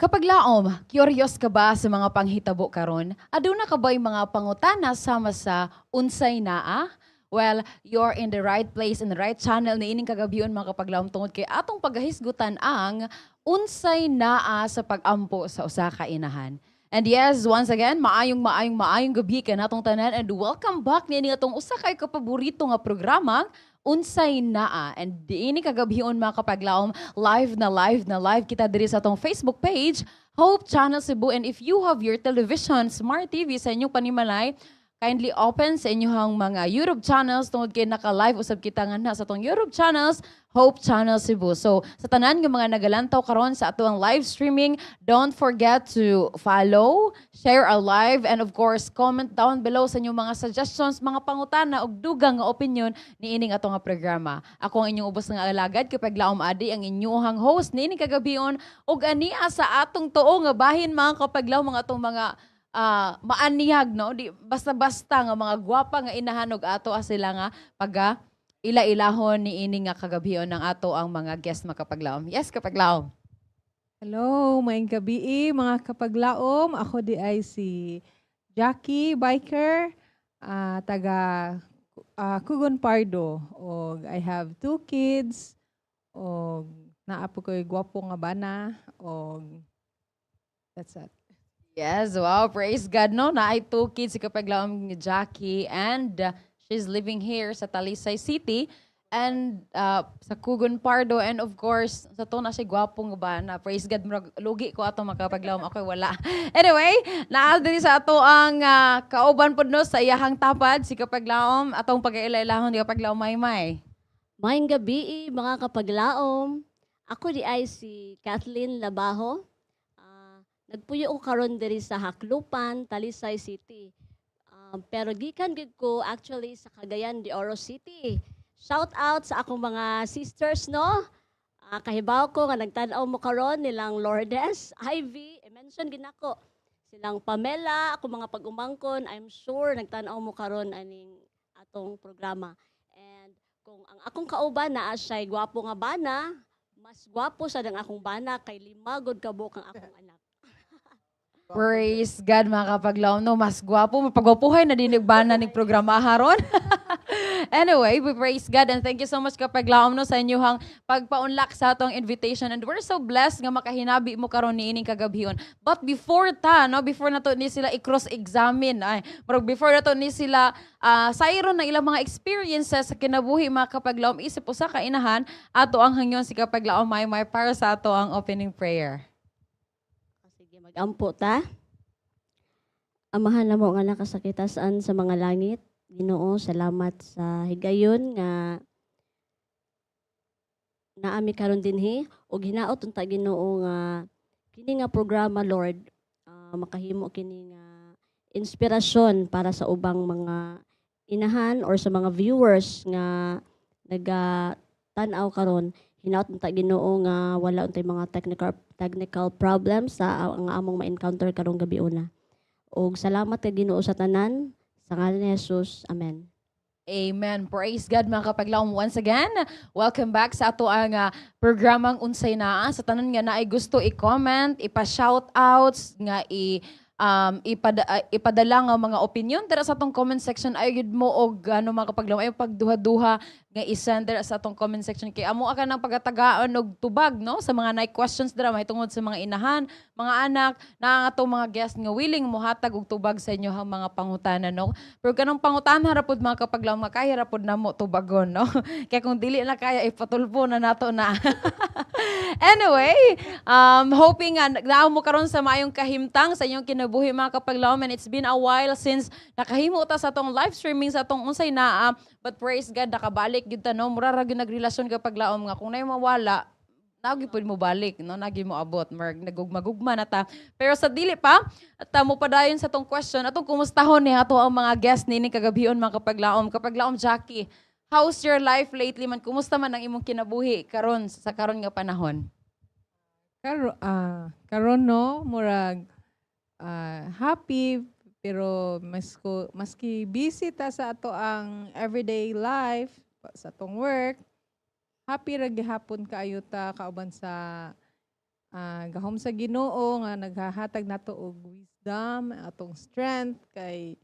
Kapaglaom, curious ka ba sa mga panghitabo karon? Aduna ka ba'y mga pangutana sama sa "Unsay naa?" Well, you're in the right place and the right channel niining kagabhion, mga kapaglaom, tungod kay atong pagahisgutan ang unsay naa sa pag-ampo sa usa ka inahan. And yes, once again, maayong maayong maayong gabi kanatong tanan and welcome back niini atong usa kay kapaborito nga programa, Unsay Naa. And diini kagabhion, mga kapaglaom, live na live na live kita diri sa atong Facebook page, Hope Channel Cebu. And if you have your television, smart TV sa inyong panimalay, kindly open sa inyong mga YouTube channels tungod kay naka-live usab kita nga na sa atong YouTube channels, Hope Channel Cebu. So, sa tanan nga mga nagalantaw karon sa atoang live streaming, don't forget to follow, share our live, and of course, comment down below sa inyong mga suggestions, mga pangutana ug dugang nga opinion niining ato nga programa. Ako ang inyong ubos nga alagad, Kapaglaom Adi, ang inyong host niining kagabhion, ug ania sa atong tuo nga bahin, mga kapaglaom, mga atong mga maanihag, no, di basta-basta nga mga gwapa nga inahan og ato sila nga paga ila-ilahon ni ini nga kagabhion ng ato ang mga guest, makapaglaom. Yes, kapaglaom. Hello, maayong gabii, mga kapaglaom. Ako diay si Jackie Biker, taga Kugon Pardo. Og I have two kids. Og naa po ko'y gwapo nga bana. Og that's it. Yes, wow, praise God, no? Naay two kids si kapaglaom ni Jackie and she's living here sa Talisay City and sa Kugon Pardo and of course sa to na siya gwapo nga bana. Praise God, murag lugi ko ato, makapaglaom, ako wala. Anyway, naa diri sa ato ang kauban pod, no, sa iyahang tapad si kapaglaom atong pagaila-ilahon ni Kapaglaom Maymay. Maayong gabi, mga kapaglaom. Ako diay si Kathleen Labajo. Nagpuyo ko karon diri sa Jaclupan, Talisay City. Pero gikan gid ko actually sa Cagayan de Oro City. Shout out sa akong mga sisters, no. Kahibaw ko nga nagtan-aw mo karon, nilang Lourdes, Ivy, i-mention gid nako. Silang Pamela, ako mga pag-umangkon, I'm sure nagtan-aw mo karon aning atong programa. And kung ang akong kauban naa siya'y gwapo nga bana, mas gwapo sa ang akong bana kay 5 gud ka buok ang akong anak. Praise God, mga kapaglaom, no, mas gwapo, mapagwapuhay na dinig bana ning programa haron. Anyway, we praise God and thank you so much, kapaglaom, no, sa inyong pagpaunlak sa atong invitation and we're so blessed nga makahinabi mo karon niining kagabhion. But before ta, no, before nato ni sila i-cross examine, ay, murag before nato ni sila sayron na ilang mga experiences sa kinabuhi, mga kapaglaom, isip usa ka inahan, ato ang hangyon si Kapaglaom Maymay para sa ato ang opening prayer. Sige, mag-ampo ta. Amahan namo nga naka sa kitasan sa mga langit, Ginoo, salamat sa higayon nga naami karon dinhi ug hinaot unta, Ginoo, nga kini nga programa, Lord, makahimo kini nga inspirasyon para sa ubang mga inahan or sa mga viewers nga naga tan-aw karon. Hinaot unta, Ginoo, nga wala untay mga technical technical problems sa ang among ma-encounter karong gabiuna. Ug salamat kay Ginoo sa tanan, sa ngalan ni Jesus. Amen. Amen. Praise God, mga kapaglaom. Once again, welcome back sa ato ang programang Unsay Naa. Sa tanan nga naay gusto i-comment, ipa-shout outs, nga i um, ipada, ipadala nga mga opinion dira sa atong comment section, ay gyud mo og ano, mga kapaglaom, ay pagduha-duha nga i-send dira sa atong comment section kay amo ka nang pagatagaan og tubag, no, sa mga naay questions dira mahitungod sa mga inahan, mga anak na ang atong mga guest nga willing mohatag og tubag sa inyo ang mga pangutana, no. Pero kanang pangutana ra pud, mga kapaglaom, makaya ra pud namo tubagon, no, kaya kung dili na kaya, ipatulpo na nato na. Anyway, hoping nga naa mo karon sa maayong kahimtang sa inyong kinabuhi, mga kapaglaom, and it's been a while since nakahimo ta sa atong live streaming sa atong Unsay Naa, but praise God, nakabalik gyud ta, no. Mura ra gyud nagrelasyon, kapaglaom, nga kung nay mawala, nagi pud mo balik, no, nagi mo abot, marag nagugma-gugma na ta. Pero sa dili pa at mo padayon sa atong question, atong kumustahon ni ato ang mga guest niini kagabhion, mga kapaglaom. Kapaglaom Jackie, how's your life lately man? Kumusta man ang imong kinabuhi karon sa karon nga panahon? Karon, no, murag happy pero mas ko maski busy ta sa ato ang everyday life sa atong work, happy ra gihapon kaayo ta kauban sa Gahom sa Ginoo nga naghahatag nato og wisdom, atong strength kay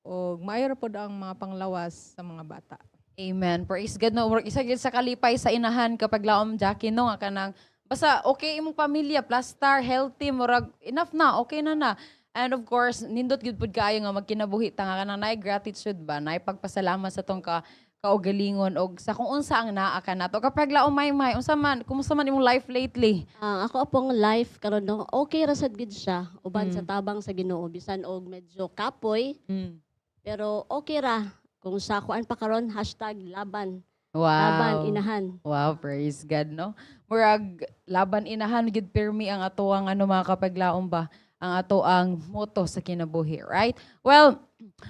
og maayo ra pod ang mga panglawas sa mga bata. Amen. Praise God, no. Work isa gyud sa kalipay sa inahan, kapaglaom, Jackie, no, nga kanang basta okay imong pamilya, plus star, healthy, murag enough na, okay na na. And of course, nindot gyud pud kaayo nga magkinabuhi ta nga kanang naay gratitude ba, naay pagpasalamat sa tong ka kaugalingon og sa kung unsa ang naa ka nato. Kapaglaom, May, unsa man, kumusta man imong life lately? Ang ako pong life karon, no, okay ra sad gid siya uban sa tabang sa Ginoo, bisan og medyo kapoy, pero okay ra. Kung sa kuan pa karon, #laban. Laban inahan. Wow, praise God, no? Murag laban inahan gid pirmi ang ato ang ano, mga kapaglaom ba, ang ato ang motto sa kinabuhi, right? Well,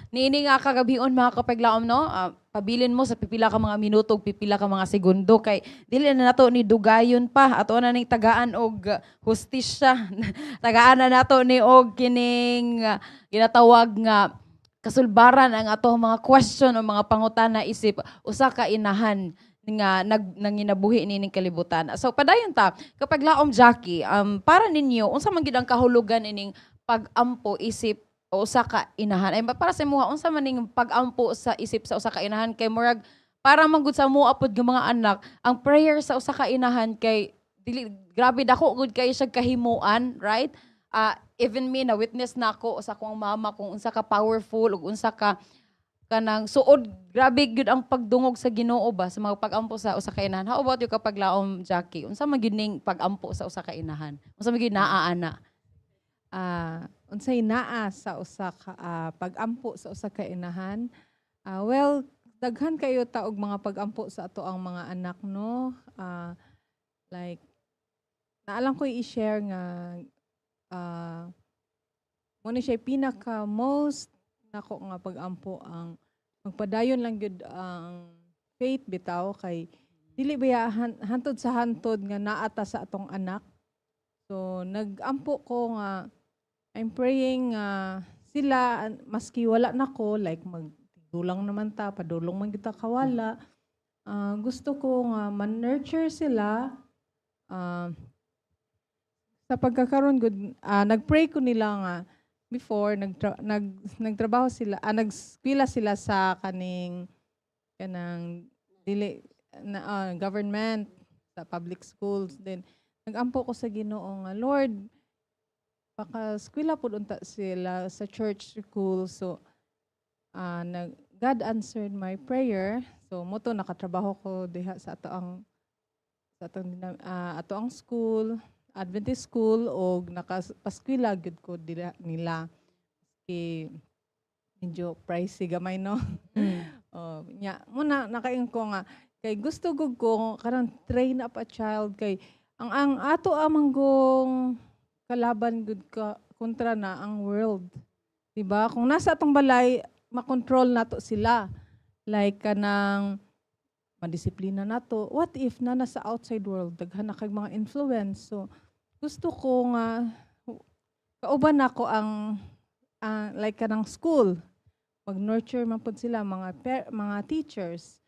niini nga kagabion, mga kapaglaom, no? Pabilin mo sa pipila ka mga minuto ug pipila ka mga segundo kay dili na nato ni dugayon pa, ato na ning tagaan og hustisya, tagaan na nato ni og kining ginatawag nga kasulbaran ang ato mga question o mga pangutana isip usa ka inahan nga nanginabuhi nining kalibutan. So padayon ta, kapaglaom Jackie, para ninyo, unsa man gid ang kahulugan ining pag-ampo isip o usa ka inahan? Ay, para sa imuha, unsa man ning pag-ampo sa isip sa usa ka inahan? Kay murag para man gud sa amoa pod nga mga anak, ang prayer sa usa ka inahan kay dili grabe, dako gud kay siya kahimuan, right? Even me, na witness na ako sa akong mama kung unsa ka powerful ug unsa ka kanang suod, grabe gyud ang pagdungog sa Ginoo ba sa mga pag-ampo sa usa ka inahan. How about you, kapaglaom Jackie? Unsa man gyud ning pag-ampo sa usa ka inahan? Unsa man gyud naa ana? Unsay naa sa usa ka pag-ampo sa usa ka inahan? Well, daghan kayo ta og mga pag-ampo sa ato ang mga anak, no. Like naalang ko i-share nga mo ni siya pinaka most nako nga pag-ampo, ang magpadayon lang gyud ang faith bitaw, kay dili ba hantod sa hantod nga naa ta sa atong anak. So nag-ampo ko nga I'm praying nga sila, maski wala nako, like magdulang naman ta, padulong man kita kawala. Gusto ko nga man-nurture sila. Sa pagkakaroon gud, nag-pray ko nila nga before nagtrabaho sila, nagskwela sila sa kaning kanang dili na government, sa public schools. Then nagampo ko sa Ginoo nga, "Lord, baka eskwela pud unta sila sa church school." So nag God answered my prayer. So mo to nakatrabaho ko diha sa ato ang sa atong ato ang school, Adventist school, og nakapaskwela gyud ko dira nila. Kay medyo pricey gamay, no. Oh, nya muna nakaingon ko nga kay gusto gud ko kanang train up a child, kay ang ato amang gong kalaban gud ka kontra na ang world. 'Di ba? Kung nasa atong balay, makontrol nato sila. Like kanang madisiplina nato. What if na nasa outside world, daghan na kay mga influence? So gusto ko nga kauban nako ang like kanang school, mag-nurture man pud sila, mga teachers.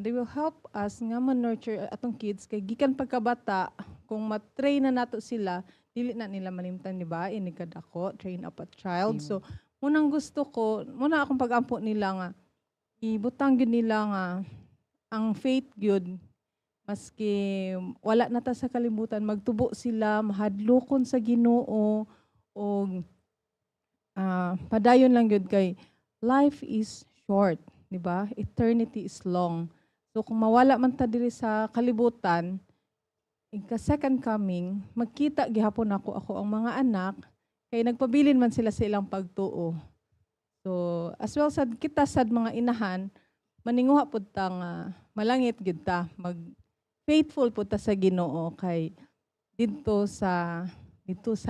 They will help us nga ma-nurture atong kids kay gikan pagkabata, kung ma-train na nato sila, dili na nila malimtan, di ba? Inig kadako, train up a child. Amen. So munang gusto ko, muna akong pag-ampo nila nga ibutang gyud nila nga ang faith gyud, maski wala na ta sa kalibutan, magtubo sila mahadlokon sa Ginoo og padayon lang gyud, kay life is short, di ba? Eternity is long. So kung mawala man ta diri sa kalibutan, ika second coming, magkita gihapon ako ako ang mga anak kay nagpabilin man sila sa ilang pagtuo. So as well sad kita sad mga inahan, maninguha pud ta nga malangit gyud ta, mag faithful pud ta sa Ginoo, kay didto sa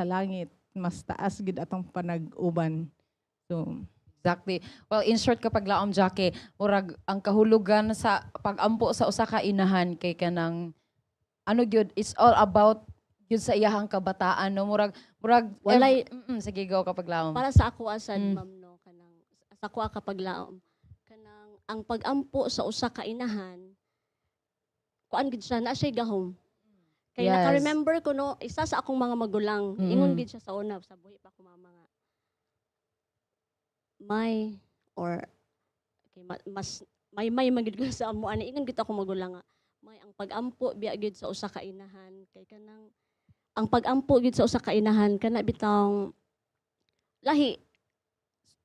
langit mas taas gid atong panag-uban. So Exactly. Well, in short, kapaglaom Jackie, murag ang kahulugan sa pag-ampo sa usa ka inahan kay kanang ano gyud, it's all about gyud sa iyahang kabataan, no? Murag Sige, go, kapaglaom. Para sa ako asad, ma'am, no, kanang sa ako kapaglaom, kanang ang pag-ampo sa usa ka inahan, kuan gid siya, na siya gahom. Kay naka-remember ko, no, isa sa akong mga magulang, ingon gid siya sa una, sa buhi pa ako mama nga. May or okay, mas may man gid ko sa amo ani, ingon gid ako magulang nga may ang pag-ampo biya gid sa usa ka inahan kay kanang ang pag-ampo gid sa usa ka inahan kana bitawng lahi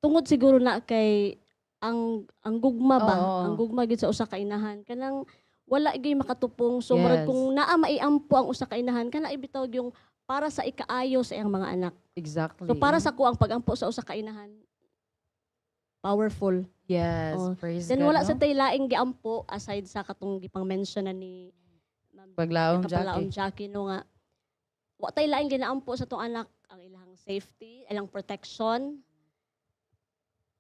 tungod siguro na kay ang gugma ba, ang gugma gid sa usa ka inahan kanang wala gyud makatupong. So murag kung naa maiampo ang usa ka inahan kana ibitaw yung para sa ikaayo sa iyang mga anak. So para sa ko, ang pag-ampo sa usa ka inahan powerful. Yes, Oh. praise Then God, wala no? sa tay laing giampo aside sa katong gipang mention na ni Ma'am Paglaom Kapalaom Jackie. Jackie, no, nga wa tay laing ginaampo sa tong anak, ang ilang safety, ilang protection,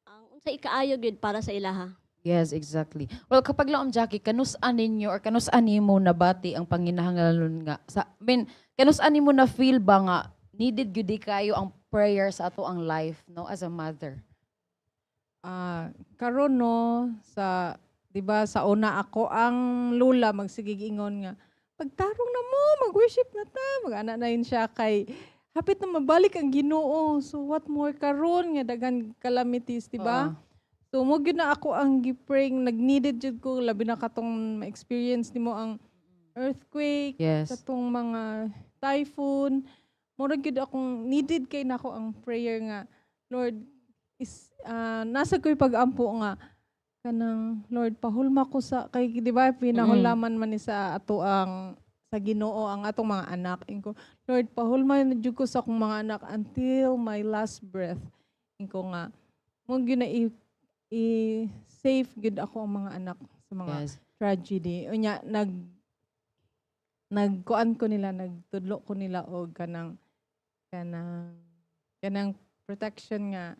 ang unsa ikaayo gyud para sa ilaha. Yes, exactly. Well, kapag laom Jackie, kanus-an ninyo or kanus-an nimo nabati ang panginahanglanon nga sa, I mean, kanus-an nimo na feel ba nga needed gyud di kayo ang prayer sa ato ang life, no, as a mother? Karon, no, sa 'di ba sa una ako ang lula magsigig ingon nga pagtarong na mo, mag-worship na ta, mag-ana na yun siya kay hapit na mabalik ang Ginoo. So what more karon nga daghan calamities, di ba? Oo. So mo gyud na ako ang gi-pray, nag-needed jud ko labi na katong ma-experience nimo ang earthquake, katong mga typhoon. Murag gyud akong needed kay nako ang prayer nga Lord is nasa ko'y pag-ampo nga kanang Lord pahulma ko sa kay di ba pinahulaman man ni sa ato ang sa Ginoo ang atong mga anak. Inko, Lord, pahulma na jud ko sa akong mga anak until my last breath. Inko nga mo gyud na i safe gyud ako ang mga anak sa mga tragedy. Unya nagkuan ko nila, nagtudlo ko nila og kanang protection nga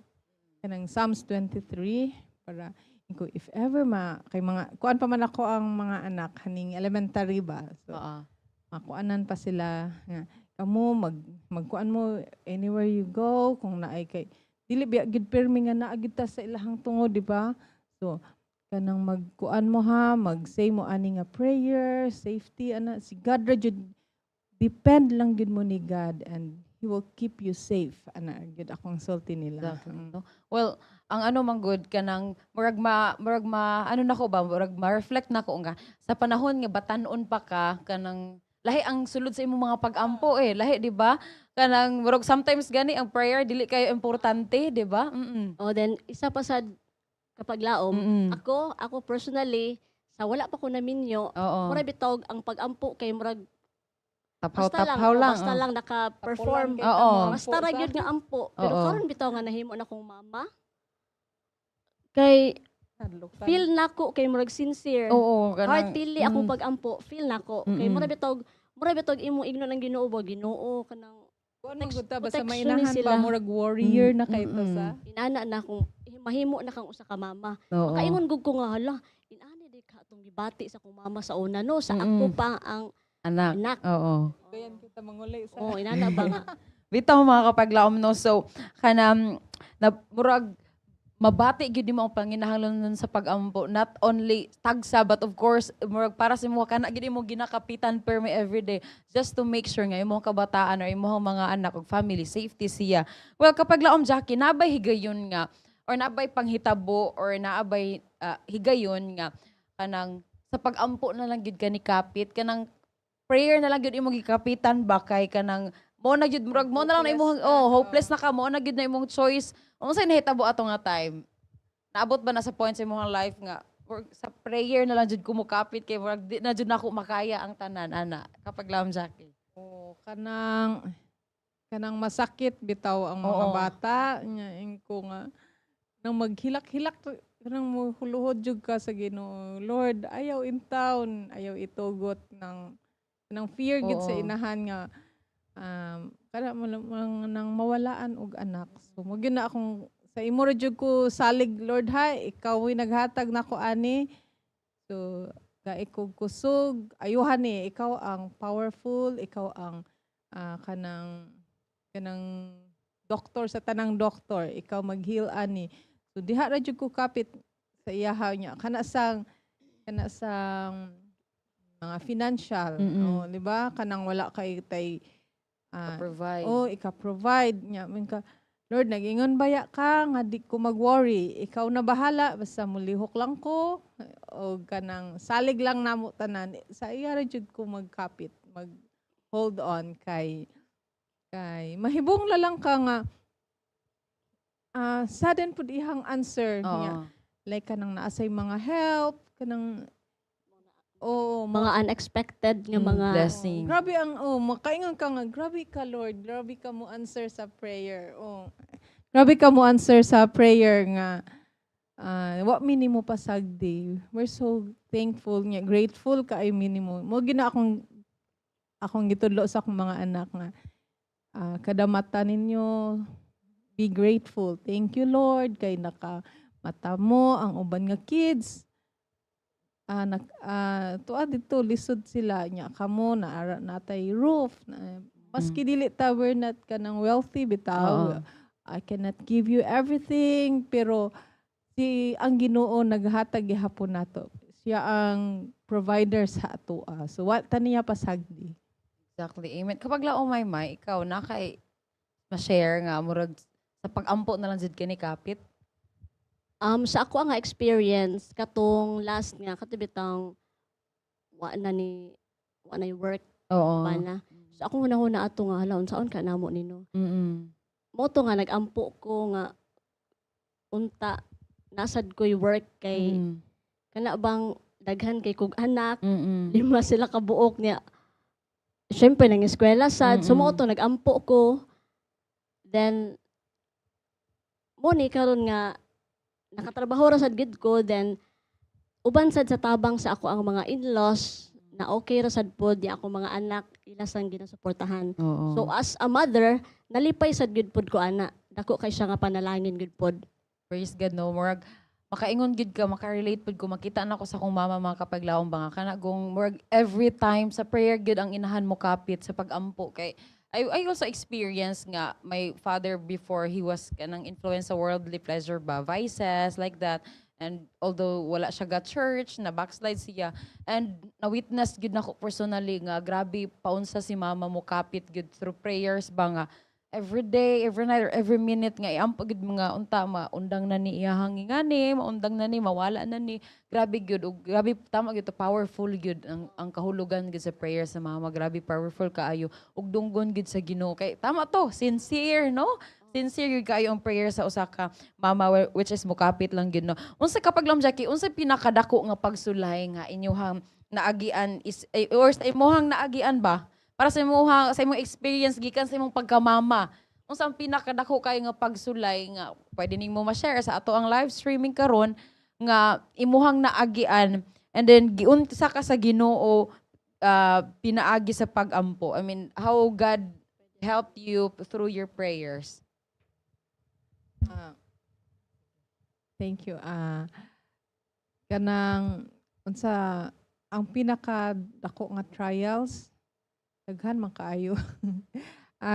kanang Psalms 23 para ko if ever ma kay mga kuan pa man ako ang mga anak haning elementary ba, so makuanan pa sila nga kamo magkuan mo anywhere you go kung naay kay dili biya gid pirmi nga naa gid ta sa ilahang tungod, di ba? So kanang magkuan mo ha, mag-say mo ani nga prayer, safety ana si God ra jud, depend lang gid mo ni God and He will keep you safe, ana gid akong sulti nila. Exactly. No? Well, ang ano man good kanang murag ma ano nako ba, murag ma-reflect nako nga sa panahon nga batan-on pa ka, kanang lahi ang sulod sa imong mga pag-ampo eh, lahi, di ba? Kanang murag sometimes gani ang prayer dili kayo importante, di ba? Oh, then isa pa sad, kapag laom, ako personally sa wala pa ko naminyo, murag bitawg ang pag-ampo kay murag Taphaw basta lang, taphaw oh, lang. Basta lang naka-perform. Basta ra gyud nga ampo. Pero karon bitaw nga nahimo na kong mama. Kay feel nako kay murag sincere. Oo, kanang Heartily akong pag-ampo, feel nako. Kay murag bitawg imong igno ng Ginoo ba, Ginoo kanang Kuan man gud ta basta protection ni mainahan sila. pa, murag warrior na kay to sa Inana na kung mahimo na kang usa ka mama. Makaingon gud ko nga hala, inani di ka atong gibati sa akong mama sa una, no, sa ako pa ang Anak. anak. Gayan kita manguli sa Oh, inana ba nga? Bitaw, mga kapaglaom, no. So kanang na murag mabati gyud nimo ang panginahanglan sa pag-ampo, not only tagsa but of course murag para sa imo kana gyud imo ginakapitan permi everyday just to make sure nga imong kabataan or imong mga anak ug family safety siya. Well, kapag laom Jackie, nabay higayon nga or nabay panghitabo or naabay higayon nga kanang sa pag-ampo na lang gyud kani kapit, kanang prayer na lang gyud imong gikapitan ba, kay kanang mo na gyud murag mo na lang na imong Hopeless na, oh, hopeless na ka, mo na gyud na imong choice? Unsay nahitabo ato nga time? Naabot ba na sa point sa imong life nga or sa prayer na lang jud kumukapit kay murag di na jud nako makaya ang tanan ana, kapag lam Jackie? Oh, kanang masakit bitaw ang mga bata nya ko nga nang maghilak-hilak kanang mohuluhod jud ka sa Ginoo. Lord, ayaw in town, ayaw itugot ng fear gid sa inahan nga kana mo lang nang mawalaan og anak. So mo gyud na akong sa imo ra jud ko salig, Lord ha, ikaw ay naghatag nako ani. So gaik kog kusog, ayuhan ni ikaw ang powerful, ikaw ang kanang doktor sa tanang doktor, ikaw mag-heal ani. So diha ra jud ko kapit sa iyaha niya. Kana sang Mga financial, oh, di ba? Kanang wala kay tay provide. Oh, ika-provide nya min ka, "Lord, nagingon baya ka nga di ko mag-worry. Ikaw na bahala, basta mulihok lang ko o kanang salig lang namo tanan." Sa iya ra jud ko magkapit, mag hold on kay mahibong na lang ka nga sudden pud ihang answer niya. Like kanang naa say mga help, kanang, oh, Mga unexpected nga mga blessing. Grabe ang, oh, makaingon ka nga grabe ka, Lord, grabe ka mo answer sa prayer. Oh. Grabe ka mo answer sa prayer nga wa minimo pasagdi. We're so thankful nga, grateful kay minimo. Mo gina akong gitudlo sa akong mga anak nga kada mata ninyo, be grateful. Thank you, Lord, kay naka mata mo. Ang uban nga kids, tuwa dito lisod sila nya, kamo na natay roof na, maski dili ta, we're not kanang wealthy bitaw. I cannot give you everything, pero si ang Ginoo naghatag gihapon nato. Siya ang provider sa atoa, so wa ta niya pasagdi. Exactly. Amen. Kapag lao may may, ikaw na kay ma-share nga murag sa pag-ampo na lang jud kini kapit. Sa ako nga experience, katong last nga kato bitang wa na work pa na. So akong hunahuna ato nga, hala, unsaon ka namo nino? Mo to nga nagampo ko nga unta nasad ko'y work kay kana bang daghan kay kog anak, lima sila ka buok niya. Syempre nang eskwela sad, so mo to nagampo ko. Then mo ni karon nga nakatrabaho ra sad gid ko, then uban sad sa tabang sa ako ang mga in-laws na okay ra sad pod di ako mga anak ila sang ginasuportahan. So as a mother, nalipay sad gid pod ko ana. Dako kay siya nga panalangin gid pod. Praise God, no? Murag, makaingon gid ka, makarelate pud ko, makita na ko sa akong mama, mga kapaglaom ba nga, kana gong, murag, every time sa prayer gid ang inahan mo kapit sa pagampo. Kay, I also experience nga, my father before, he was kanang influence sa worldly pleasure ba, vices, like that. And although wala siya ga church, na backslide siya. And na-witness gid nako personally nga grabe paunsa si mama mo kapit gid through prayers ba nga every day, every night, or every minute nga iampo gid mga unta maundang na ni iyahang ngani, maundang na ni, mawala na ni. Grabe gyud ug grabe, tama gyud to, powerful gyud ang kahulugan gyud sa prayer sa mama. Grabe powerful kaayo ug dunggon gyud sa Ginoo kay tama to, sincere, no? Sincere gyud kaayo ang prayer sa usa ka mama, which is mukapit lang gyud, no? Unsa kapag lang, Jackie, unsa pinakadako nga pagsulay nga inyuhang naagian is or sa imuhang naagian ba? Para sa imuha, sa imong experience gikan sa imong pagkamama, unsa ang pinakadako kaayo nga pagsulay nga pwede nimo ma-share sa ato ang live streaming karon nga imuhang naagian and then giunsa ka sa Ginoo pinaagi sa pag-ampo? I mean, how God helped you through your prayers? Thank you. Kanang unsa ang pinaka dako nga trials, daghan man kaayo.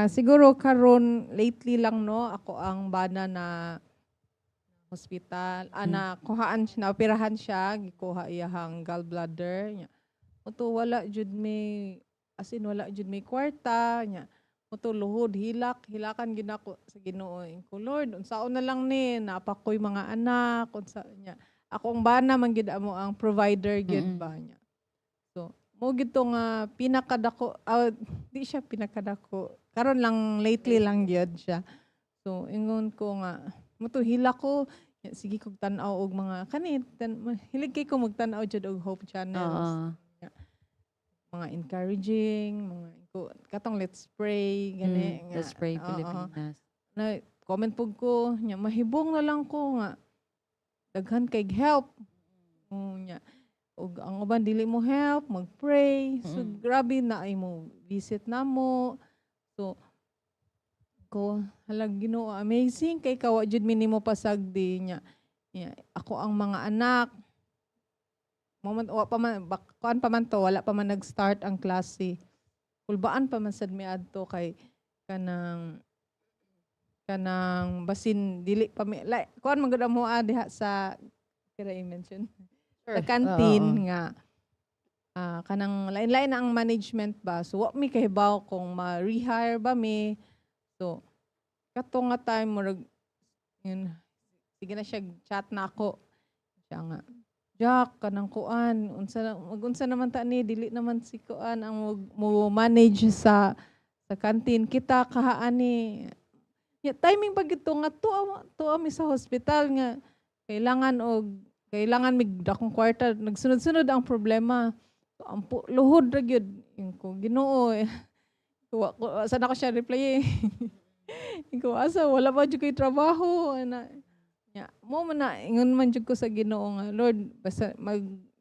Siguro karon lately lang, no, ako ang bana na hospital, na kuhaan siya, naoperahan siya, gikuha iyahang gallbladder nya. Uto wala jud may, as in wala jud may kwarta nya. Uto luhod hilak, hilakan gid nako sa Ginoo. Ko, "Lord, unsaon na lang ni, napakoy mga anak, unsa nya." Ako ang bana man gid amo ang provider gyud ba niya. So, mo gid to nga pinakadako, di siya pinakadako. Karon lang, lately lang gyud siya. So, ingon ko nga mo to hila ko, sige kog tan-aw og mga kani hilig kay ko magtan-aw jud og Hope Channels. Mga encouraging, mga ko, katong "Let's pray" gani nga. Let's Pray Pilipinas. Na comment pug ko nya, mahibong na lang ko nga daghan kay help. Oh, nya ug ang uban dili mo help, mag-pray. So grabe na ay mo visit na mo. So ko, "Halag Ginoo, amazing kay kawa jud mi nimo pasagdi." Nya nya ako ang mga anak moment wa pa man kuan pa man to, wala pa man nag-start ang klase, kulbaan pa man sad mi adto kay kanang basin dili pa mi like kuan man gud amo diha sa kira i-mention sa canteen nga Kanang lain-lain na ang management ba. So wa mi kahibaw kung ma-rehire ba mi. So kato nga time, murag yun, sige na siya, chat na ako. Siya nga, "Jack, kanang kuan, unsa magunsa naman ta ni, dili naman si kuan ang mo manage sa canteen kita kahaan ni." Ya, timing pag ito nga tuwa tuwa mi sa hospital nga kailangan og kailangan mig dakong kwarta, nagsunod-sunod ang problema. So, ang luhod ra gyud. Ingon ko, "Ginoo eh." Kuwa ko sa nako siya reply eh. Ingon ko, "Asa, wala ba jud ko'y trabaho?" Ana. Ya, mo man na ingon man jud ko sa Ginoo nga, "Lord, basta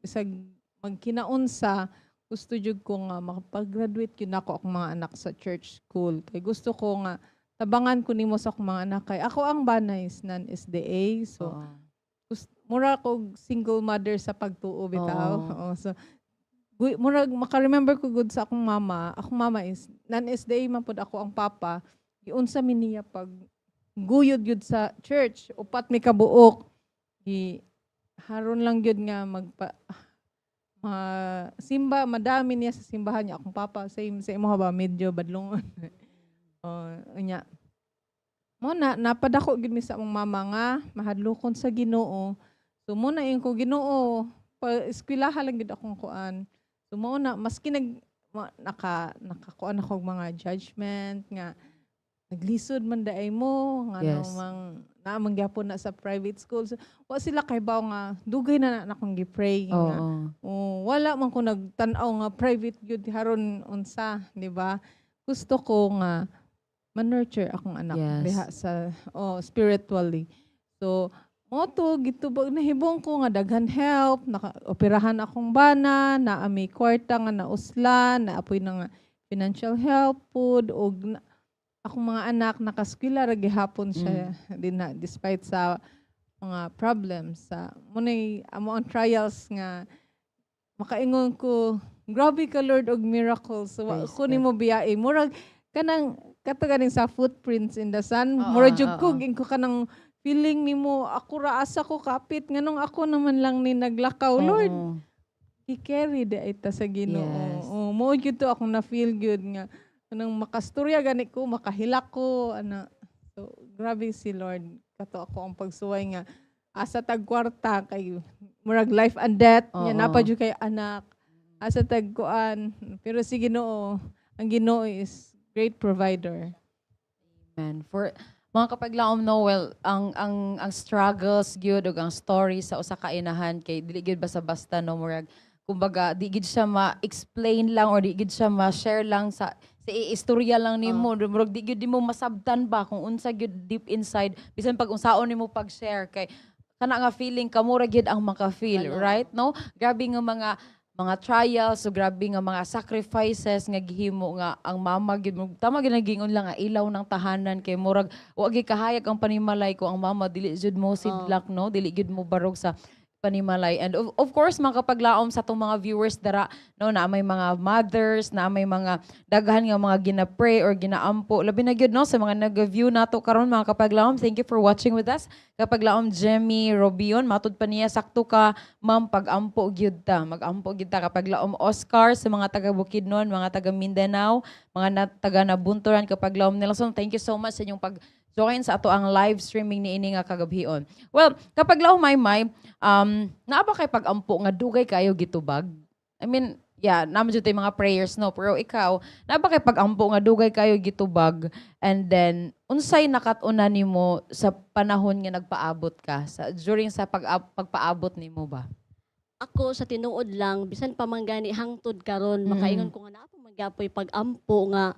bisag magkinaunsa, gusto jud ko nga makapag-graduate gyud nako akong mga anak sa church school." Kay gusto ko nga tabangan ko nimo sa akong mga anak, kay ako ang bana is non-SDA. So mura ko single mother sa pagtuo bitaw. Oo, so murag maka-remember ko gud sa akong mama. Akong mama is non-SDA man pud, ako ang papa. Giunsa mi niya pag guyod gyud sa church. Upat mi kabuok. Gi haron lang gyud nga magpa ma simba, madami niya sa simbahan niya. Akong papa same sa imo ba, medyo badlongon. Oh, unya. Mo na napadako gyud mi sa among mama nga mahadlokon sa Ginoo. So mo na ingon ko, "Ginoo, pa eskwelaha lang gyud akong kuan." So mo na maski nag nakakuan ako og mga judgment nga naglisod man daay mo nga mang naa man gyapon na sa private school. So, wa sila kahibaw nga dugay na na akong gi-pray nga oh, wala man ko nagtan-aw nga private gyud haron unsa, di ba? Gusto ko nga ma-nurture akong anak diha sa, oh, spiritually. So mo to gitubag nahibong ko nga daghan help, naka operahan akong bana, naa mi kwarta nga nauslan, naapoy na nga financial help pud og akong mga anak nakaskwela ra gihapon siya din na despite sa mga problems sa munay amo ang trials nga makaingon ko, "Grabe ka, Lord, og miracles." So wa Praise ko God. Nimo biyai, murag kanang kato ganing sa Footprints in the Sand, murag jud ko ko kanang feeling nimo, ako ra, asa ko kapit, nganong ako naman lang ni naglakaw, Lord? I-carry di ay ta sa Ginoo. Oh, mo gyud to akong na-feel gyud nga kanang makastorya gani ko, makahilak ko ana. So grabe si Lord. Kato ako ang pagsuway nga asa tag kwarta kay murag life and death nya, napa jud kay anak, asa tag kuan, pero si Ginoo, ang Ginoo is great provider. Amen. For mga kapaglaom, no, well, ang struggles gyud ug ang story sa usa ka inahan kay dili gyud basta-basta, no, murag kumbaga di gyud siya ma-explain lang or di gyud siya ma-share lang sa istorya lang nimo. Murag di gyud nimo masabtan ba kung unsa gyud deep inside, bisan pag unsaon nimo pag-share, kay kana nga feeling kamo ra gyud ang maka-feel, Ano. right, no? Grabe nga mga trials, so grabe nga mga sacrifices nga gihimo nga ang mama gyud mo, tama gyud nang lang nga ilaw ng tahanan, kay murag wa gyud kahayag ang panimalay ko ang mama dili jud mo sidlak, no, dili gyud mo barog sa panimalay. And of course, mga kapaglaom, sa atong mga viewers dara, no, na may mga mothers, na may mga daghan nga mga gina-pray or ginaampo, labi na gyud, no, sa mga nag-view nato karon. Mga kapaglaom, thank you for watching with us. Kapaglaom Jemmy Robion, matud pa niya, "Sakto ka, ma'am, pag-ampo gyud ta, mag-ampo gyud ta." Kapaglaom Oscar, sa mga taga Bukidnon, mga taga Mindanao, mga taga Nabunturan, kapaglaom Nelson, thank you so much sa inyong pag join sa ato ang live streaming niini nga kagabhion. Well, kapaglaom Maymay, naa ba kay pag-ampo nga dugay kayo gitubag? I mean, yeah, naman jud tay mga prayers, no, pero ikaw, naa ba kay pag-ampo nga dugay kayo gitubag, and then unsay nakat-unan nimo sa panahon nga nagpaabot ka, sa during sa pagpaabot nimo ba? Ako sa tinuod lang, bisan pa man gani hangtod karon, makaingon ko nga naa pa man gyapoy pag-ampo nga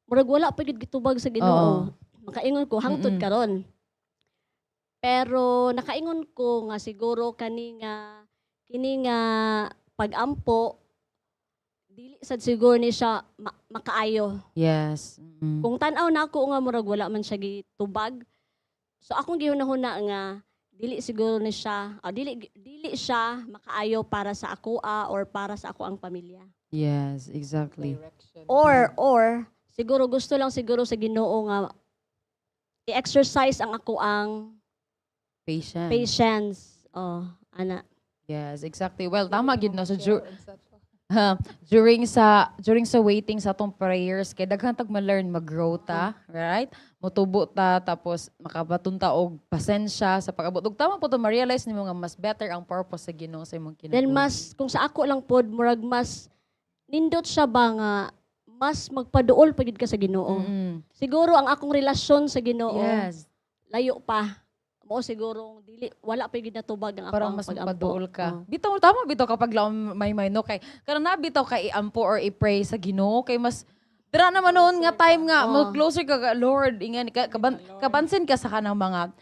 murag wala pa gyud gitubag sa Ginoo. Makaingon ko hangtod karon. Pero nakaingon ko nga siguro kani nga kini nga pag-ampo dili sad siguro ni siya makaayo. Kung tan-aw na ako nga murag wala man siya gitubag. So akong gihuna-huna nga dili siguro ni siya, dili dili siya makaayo para sa akoa or para sa ako ang pamilya. Yes, exactly. Direction. Or siguro gusto lang siguro sa Ginoo nga i-exercise ang ako ang Patience. Patience. Oh, ana. Yes, exactly. Well, tama gid, no, so During sa waiting sa atong prayers kay daghan tag ma-learn, mag-grow ta, right? Motubo ta, tapos makabaton ta og pasensya sa pag-abot. Ug tama po to, ma-realize nimo nga mas better ang purpose sa Ginoo sa imong kinabuhi. Then mas kung sa ako lang pod, murag mas nindot siya ba nga mas magpaduol pa gid ka sa Ginoo. Siguro ang akong relasyon sa Ginoo layo pa. Mo siguro dili wala pa gid natubag ang ako Parang ang mas pag-ampo. Mapaduol ka. Oo. Bitaw, tama bitaw kapag laom may may no, kay karon na bitaw kay iampo or i-pray sa Ginoo kay mas dira naman noon nga time nga Oo. mo closer ka Lord, ingan ka, kapansin ka sa kanang mga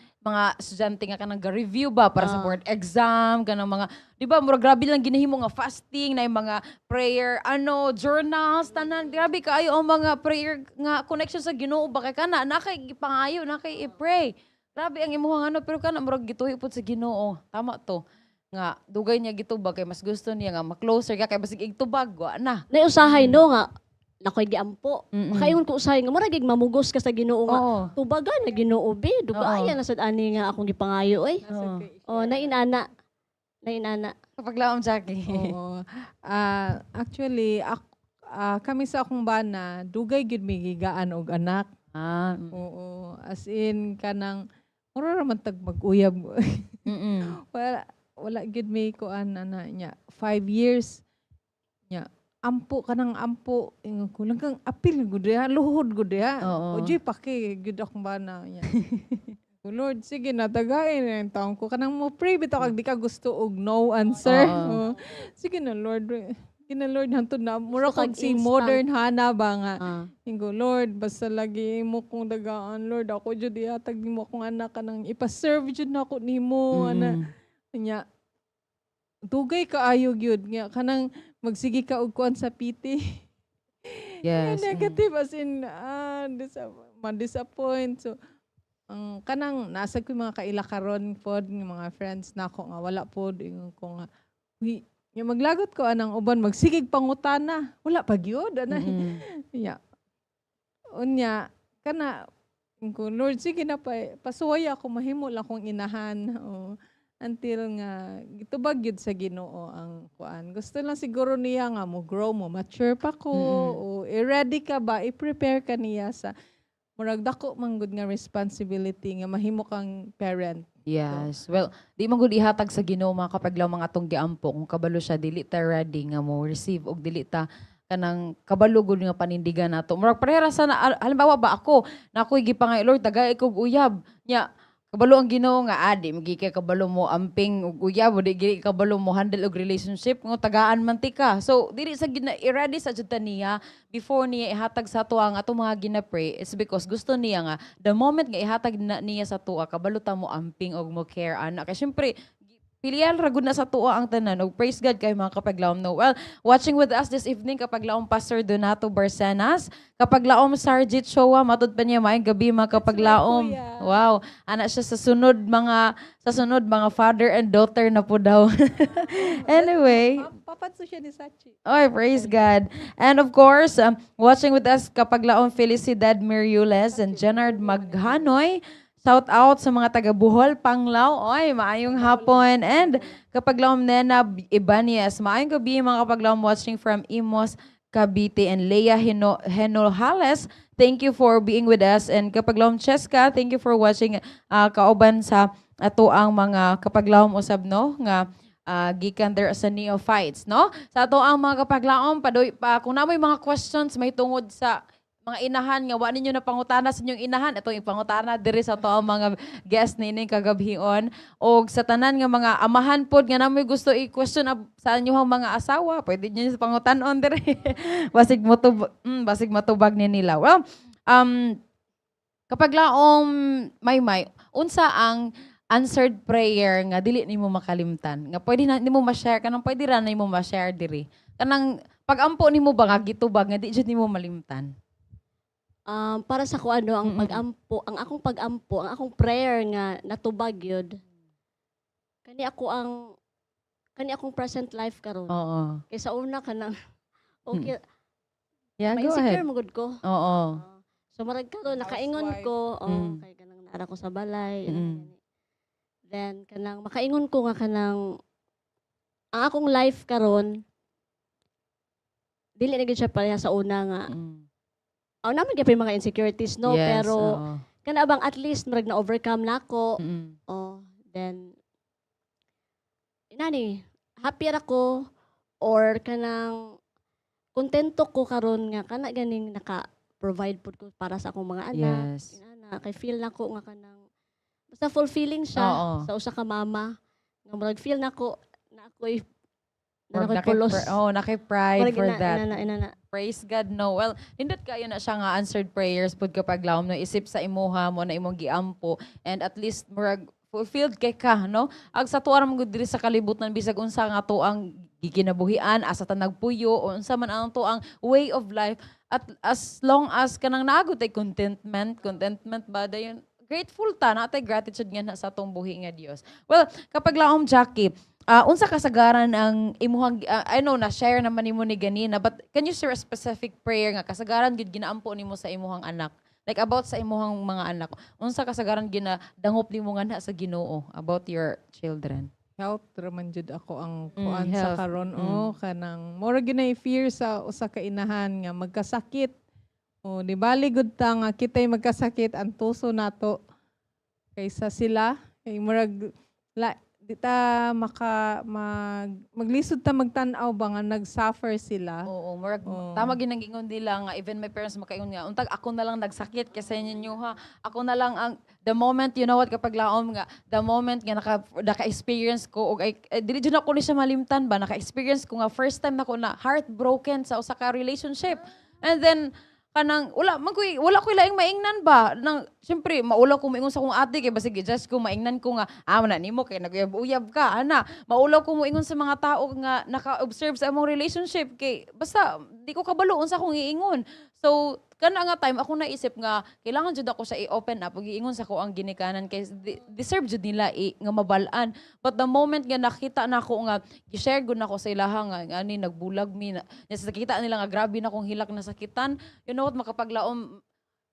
estudyante nga kanang ga-review ba para sa board exam, kanang mga, di ba, murag grabe lang ginahimo nga fasting na yung mga prayer ano journals, tanan, grabe kaayo ang mga prayer nga connection sa Ginoo ba, kay kana na kay gipangayo, na kay i-pray, grabe ang imuhang ano, pero kana murag gituhi pud sa Ginoo. Tama to nga dugay niya gitubag kay mas gusto niya nga ma-closer ka, kay basig igtubag wa na. Nay usahay no nga nakoy giampo. Makaingon ko usahay nga murag gig mamugos ka sa Ginoo nga tubagan na Ginoo be, dugaya na sad ani nga akong gipangayo oy. Oo. Oh, nainana. Nainana. Kapag laom, Jackie. Oo. Actually, kami sa akong bana, dugay gyud mi gigaan og anak. Oo. As in, kanang, mura ra man tag mag-uyab. Wala, wala gyud mi kuan ana nya. 5 years. Nya, ampo kanang ampo. Ingon ko lang kang apil gud diha, luhod gud diha. Oo. O di paki gyud akong bana nya. Ko, "Lord, sige na, tagain na yung taong ko." Kanang mo pray bitaw kag di ka gusto og no answer. Oo. Oo. Sige na, Lord. Sige na, Lord, hantod na. Mura Gusto kog kag si instant. modern Hana ba nga. Ingo, "Lord, basta lagi mo kong dagaan, Lord, ako jud ihatag nimo akong anak, kanang ipa-serve jud nako nimo," ana. Nya, dugay kaayo gyud nga kanang magsige ka og kuan sa PT. Negative as in ma-disappoint. So ang kanang nasa ko yung mga kaila karon pod nga mga friends nako nga wala pod, ingon ko nga, "Uy," nga maglagot ko anang uban magsigig pangutana, wala pa gyud ana. Nya. Unya kana ingon ko, "Lord, sige na pa, pasuway ako, mahimo lang akong inahan." O, until nga gitubag gyud sa Ginoo ang kuan. Gusto lang siguro niya nga mo grow, mo mature pa ko, o i-ready ka ba, i-prepare ka niya sa murag dako man gud nga responsibility nga mahimo kang parent. Yes. Well, di man gud ihatag sa Ginoo, mga kapaglaw, mga atong giampo kung kabalo siya dili ta ready nga mo receive og dili ta kanang kabalo gud nga panindigan nato. Murag parehara sa na, halimbawa ba ako, na ako'y gipangay, "Lord, tagay kog uyab." Nya kabalo ang Ginoo nga adi magi kay kabalo mo amping og uyab o di gili kabalo mo handle og relationship ngo tagaan man ti ka. So dili sa gina i-ready sa jud ta niya before niya ihatag sa ato ang atong mga gina-pray. It's because gusto niya nga the moment nga ihatag na niya sa tuwa, kabalo ta mo amping og mo care ana, kay syempre pilial ra gud na sa tuwa ang tanan. Og praise God kay mga kapaglaom no. Well, watching with us this evening, kapaglaom Pastor Donato Barcenas, kapaglaom Sarjit Showa, matud pa niya, maayong gabi mga kapaglaom. Kuya. Wow, ana siya sa sunod mga father and daughter na po daw. Anyway, Papatso siya ni Sachi. Oy, praise God. And of course, watching with us kapaglaom Felicidad Miriules and Jenard Maghanoy. Shout out sa mga taga Bohol, Panglao. Oy, maayong hapon. And kapaglaom Nena Ibanez. Maayong gabi mga kapaglaom watching from Imus, Cavite, and Leah Henojales. Thank you for being with us. And kapaglaom Cheska, thank you for watching, kauban sa ato ang mga kapaglaom usab no nga gikan there sa neophytes no. Sa ato ang mga kapaglaom padoy pa kung namoy mga questions may tungod sa mga inahan nga wa ninyo na pangutana sa inyong inahan, itong ipangutana diri sa ato ang mga guest nining kagabhion, og sa tanan nga mga amahan pod nga namoy gusto i-question sa inyong mga asawa, pwede niyo sa pangutanon diri, basig matubag ni nila. Well, kapag laom may unsa ang answered prayer nga dili nimo makalimtan nga pwede na nimo ma-share, kanang pwede ra nimo ma-share diri, kanang pag-ampo nimo ba nga gitubag nga di jud nimo malimtan? Para sa ko ano, ang pag-ampo, ang akong pag-ampo, ang akong prayer nga natubag yun. Kani akong present life karon. Kay sa una kanang okay, Yeah, go ma-insecure ahead. mo gud ko. So marag karon nakaingon Housewife. ko, oh, kay kanang naara ko sa balay, gani. Then kanang makaingon ko nga kanang ang akong life karon Dili na gyud siya pareha sa una nga. Aw, naa man gyud mga insecurities, no? Pero kana bang at least murag na overcome nako. Oh, then inani, happy ra ko or kanang kontento ko karon nga kana ganing naka-provide pud ko para sa akong mga anak. Inana, kay feel nako nga kanang basta fulfilling siya sa usa ka mama nga murag feel nako na ako'y na Murag ako'y pulos. Oh, naki-pride Murag for that. Inana, inana. Praise God, no. Well, nindot kayo na siya nga answered prayers pud kapag laom, no, isip sa imuha mo na imong giampo and at least murag fulfilled kay ka, no? Ag sa tuwa ra man gud diri sa kalibutan, bisag unsa nga tuang gikinabuhian, asa ta nagpuyo o unsa man ang tuang way of life, at as long as kanang naa gud tay contentment, contentment ba, dayon grateful ta, naa tay gratitude nga na sa atong buhi nga Dios. Well, kapag laom Jackie, unsa kasagaran ang imuhang I know na share naman nimo ni ganina, but can you share a specific prayer nga kasagaran gid ginaampo nimo sa imuhang anak? Like about sa imuhang mga anak, unsa kasagaran ginadangop nimo nga na sa Ginoo about your children? Health raman jud ako ang kuan sa Health. karon, oh, kanang mura gyud nay fear sa usa ka inahan nga magkasakit. O di bali gud ta nga kitay magkasakit, ang tuso nato kaysa sila, kay murag la, di ta maka maglisod ta magtan-aw ba nga nag-suffer sila. Oo, murag Oo. tama ginang ingon nila nga even my parents makaingon nga untag ako na lang nagsakit kaysa ninyo ha. Ako na lang ang the moment, you know what, kapag laom nga the moment nga naka-experience ko og ay, eh, dili jud ako ni siya malimtan ba, naka-experience ko nga first time nako na heartbroken sa usa ka relationship. And then kanang wala man koy, wala koy laing maingnan ba nang syempre maulaw ko moingon sa akong ate kay basig i-judge ko, maingnan ko nga ah na nimo kay naguyab-uyab ka ana. Maulaw ko moingon sa mga tao nga naka-observe sa among relationship kay basta di ko kabalo unsa akong iingon. So kana nga time ako naisip nga kailangan jud ako sa i-open up ug iingon sa ko ang ginikanan kay deserve jud nila nga mabal-an. But the moment nga nakita na ako nga gi-share gud nako sa ilaha nga ani nagbulag mi na, nakita nila nga grabe na akong hilak na sakitan, you know what, makapaglaom,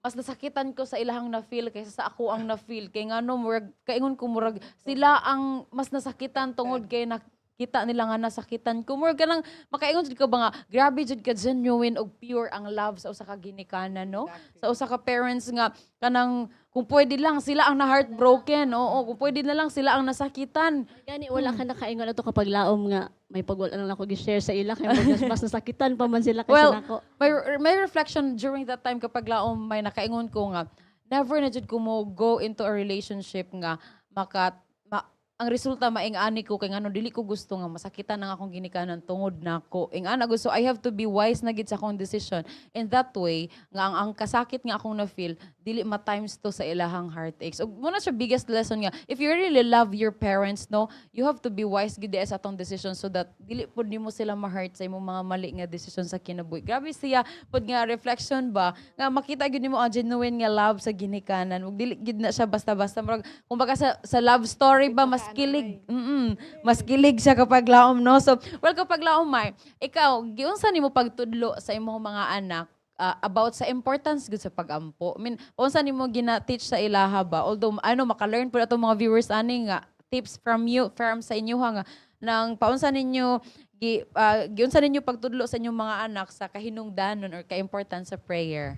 mas nasakitan ko sa ilahang na-feel kaysa sa ako ang na-feel. Kay ngano, murag kaingon ko, murag sila ang mas nasakitan tungod kay nakita nila nga nasakitan ko. Murag kanang makaingon jud ka ba nga grabe jud ka genuine og pure ang love sa usa ka ginikanan, no? Sa usa ka parents nga kanang kung pwede lang sila ang na heartbroken, oo, kung pwede na lang sila ang nasakitan. Gani wala ka nakaingon ato kapag laom nga may pag wala lang ako gi-share sa ila kay mas nasakitan pa man sila kaysa Well, nako. may reflection during that time kapag laom, may nakaingon ko nga never na jud ko mo go into a relationship nga ang resulta maing-ani ko, kay ngano dili ko gusto nga masakitan ang akong ginikanan tungod nako. Ing-ana gusto, I have to be wise na gid sa akong decision in that way nga ang kasakit nga akong na feel dili ma times to sa ilahang heartaches. Ug mao na siya biggest lesson nga if you really love your parents, no, you have to be wise gid sa atong decision so that dili pud nimo sila ma-hurt sa imong mga mali nga decision sa kinabuhi. Grabe siya pud nga reflection ba nga makita gyud nimo ang genuine nga love sa ginikanan ug dili gid na siya basta-basta. Murag kumbaga sa love story ba, mas kilig, mas kilig siya kapag laom, no? So well, kapag laom, may ikaw, giunsa nimo pagtudlo sa imong mga anak about sa importance gud sa pagampo? I mean, unsa nimo gina-teach sa ilaha ba? Although ano, maka-learn pud atong mga viewers ani nga tips from you, from sa inyo ha, nga nang paunsa ninyo giunsa ninyo pagtudlo sa inyong mga anak sa kahinungdanon or ka-importance sa prayer?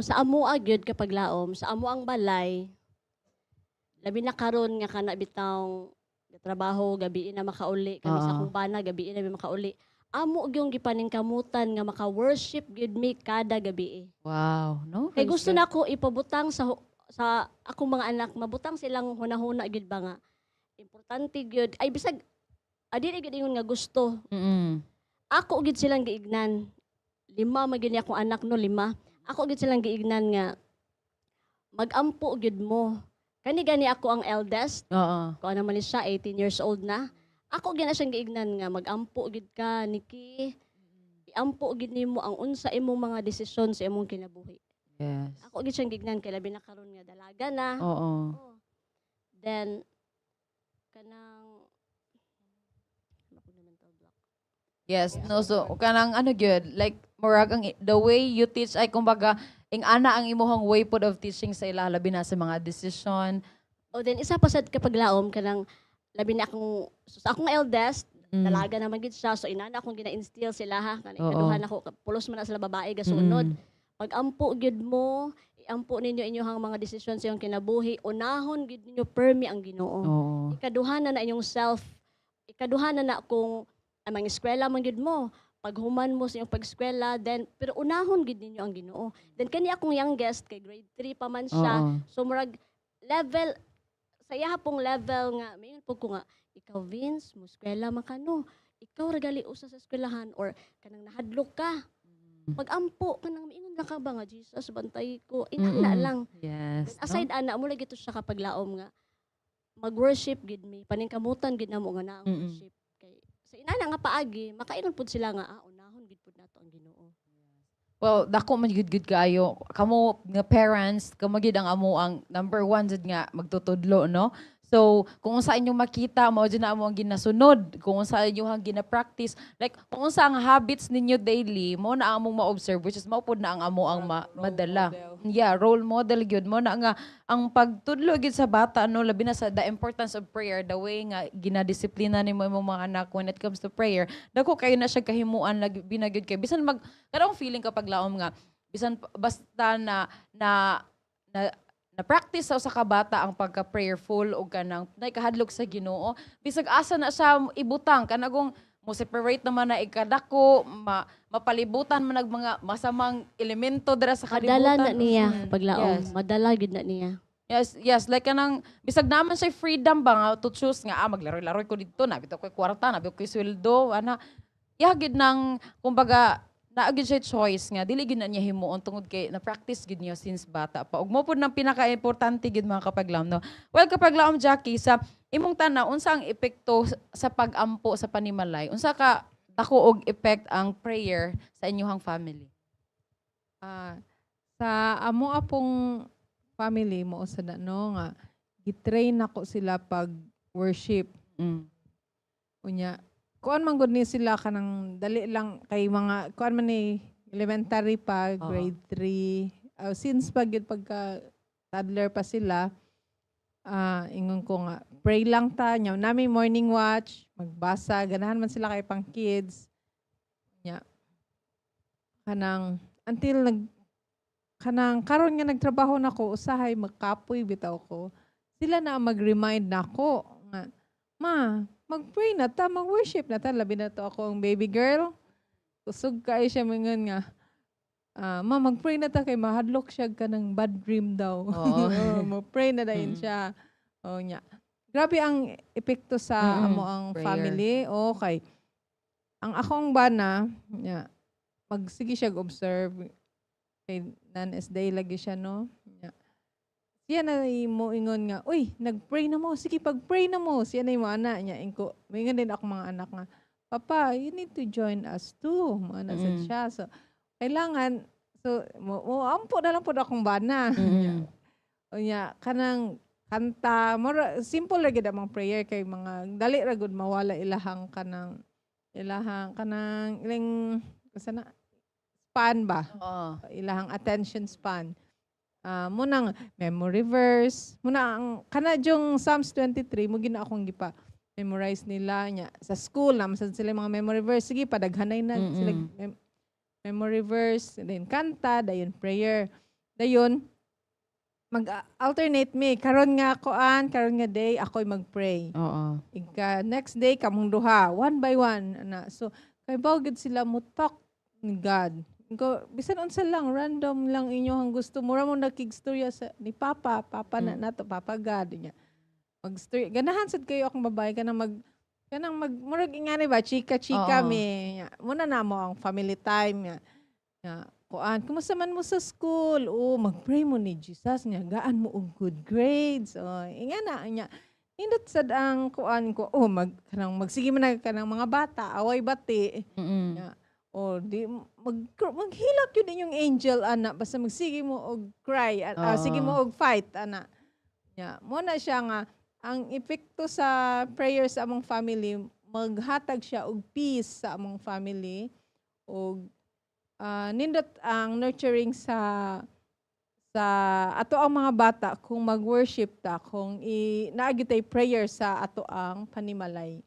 Sa amo gyud kapag laom, sa amo ang balay, labi na karon nga kana bitawng trabaho, gabi na makauli kami sa akong bana, gabi na mi makauli. Amo gyung gipaningkamutan nga maka-worship gyud mi kada gabi. Wow, no? Kay Praise gusto God. nako ipabutang sa akong mga anak, mabutang silang hunahuna gyud ba nga importante gyud ay bisag adi gyud ingon nga gusto. Ako gyud silang giignan. Lima man gyud ni akong anak, no, lima. Ako gyud silang giignan nga magampo gyud mo. Kani gani ako ang eldest. Kuan naman ni siya, 18 years old na. Ako gyud na siyang giignan nga magampo gyud ka, Nikki. Iampo gyud nimo ang unsa imong mga desisyon sa imong kinabuhi. Ako gyud siyang giignan kay labi na karon nga dalaga na. Oh. Then kanang ano ko naman to block. Yes, no, so kanang ano gyud, like murag ang the way you teach ay kumbaga ing ana ang imuhang way pod of teaching sa ila, labi na sa mga decision. O then isa pa sad kapag laom, kanang labi na akong, so sa akong eldest, Dalaga naman gid siya, so inana akong gina-instill sila ha, kanang ikaduha nako, pulos man na sila babae gasunod. Pag-ampo gyud mo, iampo ninyo inyong mga desisyon sa inyong kinabuhi, unahon gyud ninyo permi ang Ginoo. Ikaduha na na inyong self, ikaduha na na kung ang mga eskwela man gyud mo, paghuman mo sa inyong pag-eskwela, then pero unahon gyud ninyo ang Ginoo. Then kani akong youngest kay grade 3 pa man siya. So murag level sa iya pong level nga mayon po ko nga, "Ikaw, Vince, mo eskwela man ka, no? Ikaw ra gali usa sa eskwelahan or kanang nahadlok ka. Pag-ampo kanang miingon lang ka ba nga, 'Jesus, bantay ko.'" Inana lang. Aside ana mo lagi to siya kapaglaom nga mag-worship gid mi. Paningkamutan gid namo nga naa ang worship. Kay sa inana nga paagi, makainon pud sila nga unahon gid pud nato ang Ginoo. Well, dako man gud gud kaayo. Kamo nga parents, kamo gid ang amo ang number one jud nga magtutudlo, no? So, kung unsa inyong makita, mao jud na amo ang ginasunod. Kung unsa inyong ang gina-practice, like kung unsa ang habits ninyo daily, mo na ang among ma-observe, which is mao pud na ang amo ang Role madala. model. Yeah, role model gyud mo na nga ang pagtudlo gyud sa bata, no, labi na sa the importance of prayer, the way nga ginadisiplina nimo imong mga anak when it comes to prayer. Dako kayo na siya kahimuan, labi na gyud kay bisan mag kanang feeling kapag laom nga bisan basta na na na na practice sa usa ka bata ang pagka prayerful o kanang nakahadlok sa Ginoo, bisag asa na siya ibutang, kanagong mo separate naman na ikadako, mapalibutan man nag mga masamang elemento dira sa Madala kalibutan. Na niya paglaom. Madala gid na niya. Yes, like kanang bisag naman siya freedom ba nga to choose nga maglaro-laro ko dito, nabito ko kwarta, nabito ko sweldo, ana. Ya gid nang kumbaga naa gid siya choice nga dili gid na niya himuon tungod kay na practice gid niya since bata pa. Ug mo pud nang pinaka-importante gid, mga kapaglaom, no? Well, kapaglaom Jackie, sa imong tanaw, unsa ang epekto sa pag-ampo sa panimalay? Unsa ka dako og effect ang prayer sa inyong family? Sa amo apong family mo sa na, no, nga gitrain nako sila pag worship. Unya kuan man gud ni sila kanang dali lang kay mga kuan man ni elementary pa, grade 3. Since pag gyud pagka toddler pa sila, ingon ko nga pray lang ta nya nami morning watch, magbasa, ganahan man sila kay pang kids. Nya kanang until nag kanang karon nga nagtrabaho nako, usahay magkapoy bitaw ko, sila na ang mag-remind nako nga, "Ma, mag-pray na ta, mag-worship na ta." Labi na to ako ang baby girl, kusog kay siya mingon nga, "Ma, mag-pray na ta," kay mahadlok siya kanang bad dream daw. Mo-pray na dayon siya. Oh, nya. Grabe ang epekto sa amo ang prayer. Family. Okay. Ang akong bana, nya, magsige siya observe kay non-SDA lagi siya, no. Nya. Siya na mo ingon nga, "Uy, nag-pray na mo. Sige, pag-pray na mo." Siya na mo ana niya. Ingko, moingon din ako mga anak nga, "Papa, you need to join us too." Mo ana sad siya. So, kailangan, so, mo ampo na lang po akong bana. Unya, kanang kanta, mura, simple ra gid ang mga prayer kay mga dali ra gud mawala ilahang kanang ilang basta na span ba, ilahang attention span. Munang memory verse, muna ang kana yung Psalms 23 mo gina akong gipa memorize nila. Nya sa school na sad sila mga memory verse, sige padaghanay na sila memory verse, then kanta, dayon prayer, dayon mag-alternate mi karon nga koan, karon nga day ako'y mag-pray. Ika next day kamong duha, one by one ana. So kay gid sila mo talk ni God ko bisan unsa lang, random lang inyo ang gusto, mura mo nakigstorya sa ni papa, papa na nato, Papa God niya. Mag-story ganahan sad kayo akong babae kanang mag murag ingani ba, chika chika mi. Nya, muna na mo ang family time nga. Nya, kuan, "Kumusta man mo sa school?" "Oh, mag-pray mo ni Jesus nga gaan mo og good grades." Oh, ingana nya. Nindot sad ang kuan ko. Oh, mag kanang magsige man na kanang mga bata, away bati. Yeah. O di maghilak yun inyong angel ana, basta magsige mo og cry, sige mo og fight ana. Ya, mo na siya nga ang epekto sa prayer sa among family, maghatag siya og peace sa among family og nindot ang nurturing sa ato ang mga bata kung mag-worship ta, kung i naa gyud tay prayer sa ato ang panimalay.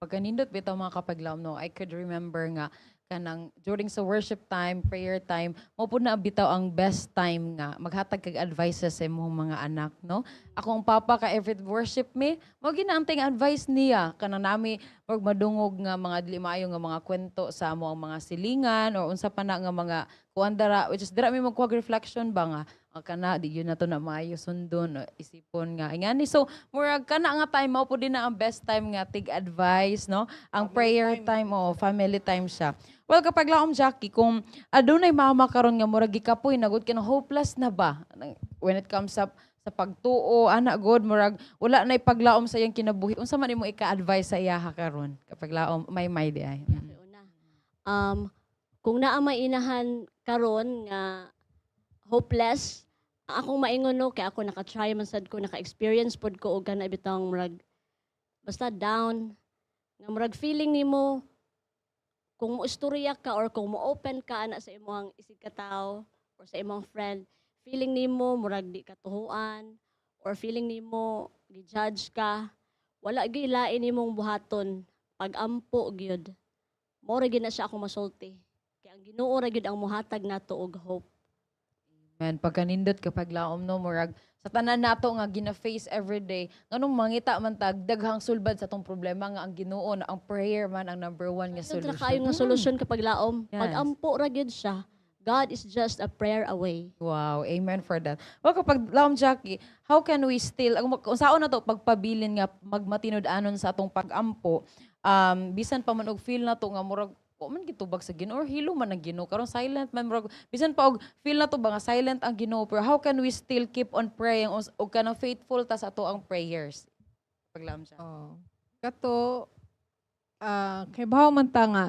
Pagkanindot bitaw, mga kapaglaom, no, I could remember nga kanang during sa worship time, prayer time, mao pud na bitaw ang best time nga maghatag kag advices sa imong mga anak, no? Ako ang papa ka every worship me, mao gina ang ting advice niya kanang nami murag madungog nga mga dili maayo nga mga kwento sa amo ang mga silingan or unsa pa na nga mga kuan dara, which is dira mi magkuha reflection ba nga kana di yun na to na maayo sundon o isipon nga ingani. So murag kana nga time, mao pud din na ang best time nga tig advice, no, ang Family prayer time. time o family time siya. Well, kapag laom, Jackie, kung adunay mama karon nga murag gikapoy na gud, kanang hopeless na ba when it comes up sa pagtuo ana god, murag wala na paglaom sa iyang kinabuhi, unsa man imo ika-advise sa iyaha karon, kapag laom may may di ay? Okay, una. Kung naa may inahan karon nga hopeless, ang akong maingon, no, kay ako naka-try man sad ko, naka-experience pod ko og kana bitawng murag basta down nga murag feeling nimo kung mo istorya ka or kung mo open ka ana sa imong isig ka tawo or sa imong friend, feeling nimo murag di ka tuhuan or feeling nimo gi-judge ka. Wala gyud lain nimong buhaton, pagampo gyud. Mao ra gyud na siya akong masulti kay ang Ginoo ra gyud ang mohatag nato og hope. Man, pagkanindot kapag laom, no, murag sa tanan nato nga gina-face everyday, nganong mangita man tag daghang sulbad sa atong problema nga ang Ginoo na ang prayer man ang number one nga Yun ra solution. kaayo nga solusyon kapag laom. Pagampo ra gyud siya. God is just a prayer away. Wow, amen for that. Well, kapag laom, Jackie, how can we still, ang kung saon na to pagpabilin nga magmatinud-anon sa atong pagampo, bisan pa man og feel na to nga murag wa man gitubag sa Ginoo or hilo man ang Ginoo karon, silent man, murag bisan pa og feel na to ba nga silent ang Ginoo, pero how can we still keep on praying og kanang faithful ta sa ato ang prayers? Paglaom siya. Oh. Kato kay bawo man ta nga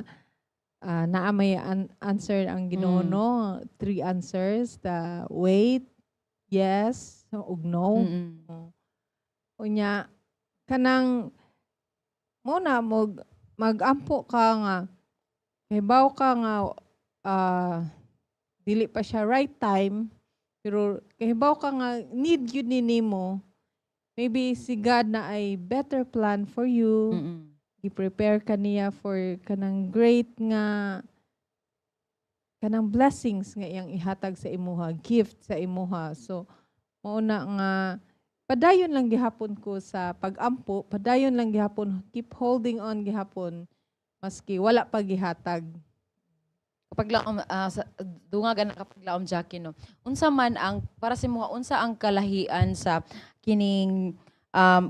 naa may answer ang Ginoo, no? Three answers, the wait, yes, ug no. Unya kanang mo na mo magampo ka nga kahibaw ka nga dili pa siya right time, pero kahibaw ka nga need yun ni nimo. Maybe si God na ay better plan for you. I-prepare ka niya for kanang great nga kanang blessings nga iyang ihatag sa imuha, gift sa imuha. So mao na nga padayon lang gihapon ko sa pagampo, padayon lang gihapon, keep holding on gihapon maski wala pa gihatag. Kapag laom sa dunga gana kapag laom, Jackie, no, unsa man ang para sa imo, unsa ang kalahian sa kining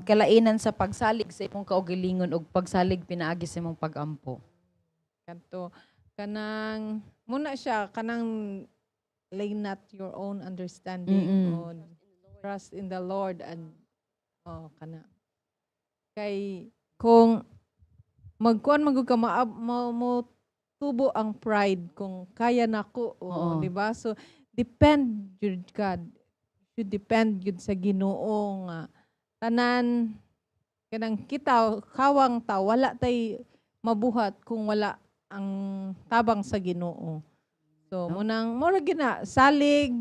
kalainan sa pagsalig sa imong kaugalingon ug pagsalig pinaagi sa imong pagampo? Kanto kanang muna siya kanang lay not your own understanding on trust in the Lord and oh kana kay kung magkuan man gud ka mo tubo ang pride kung kaya nako, oh, di ba? So depend jud ka, should depend jud sa Ginoo nga tanan kanang kita kawang ta, wala tay mabuhat kung wala ang tabang sa Ginoo. So No? munang mura gina salig,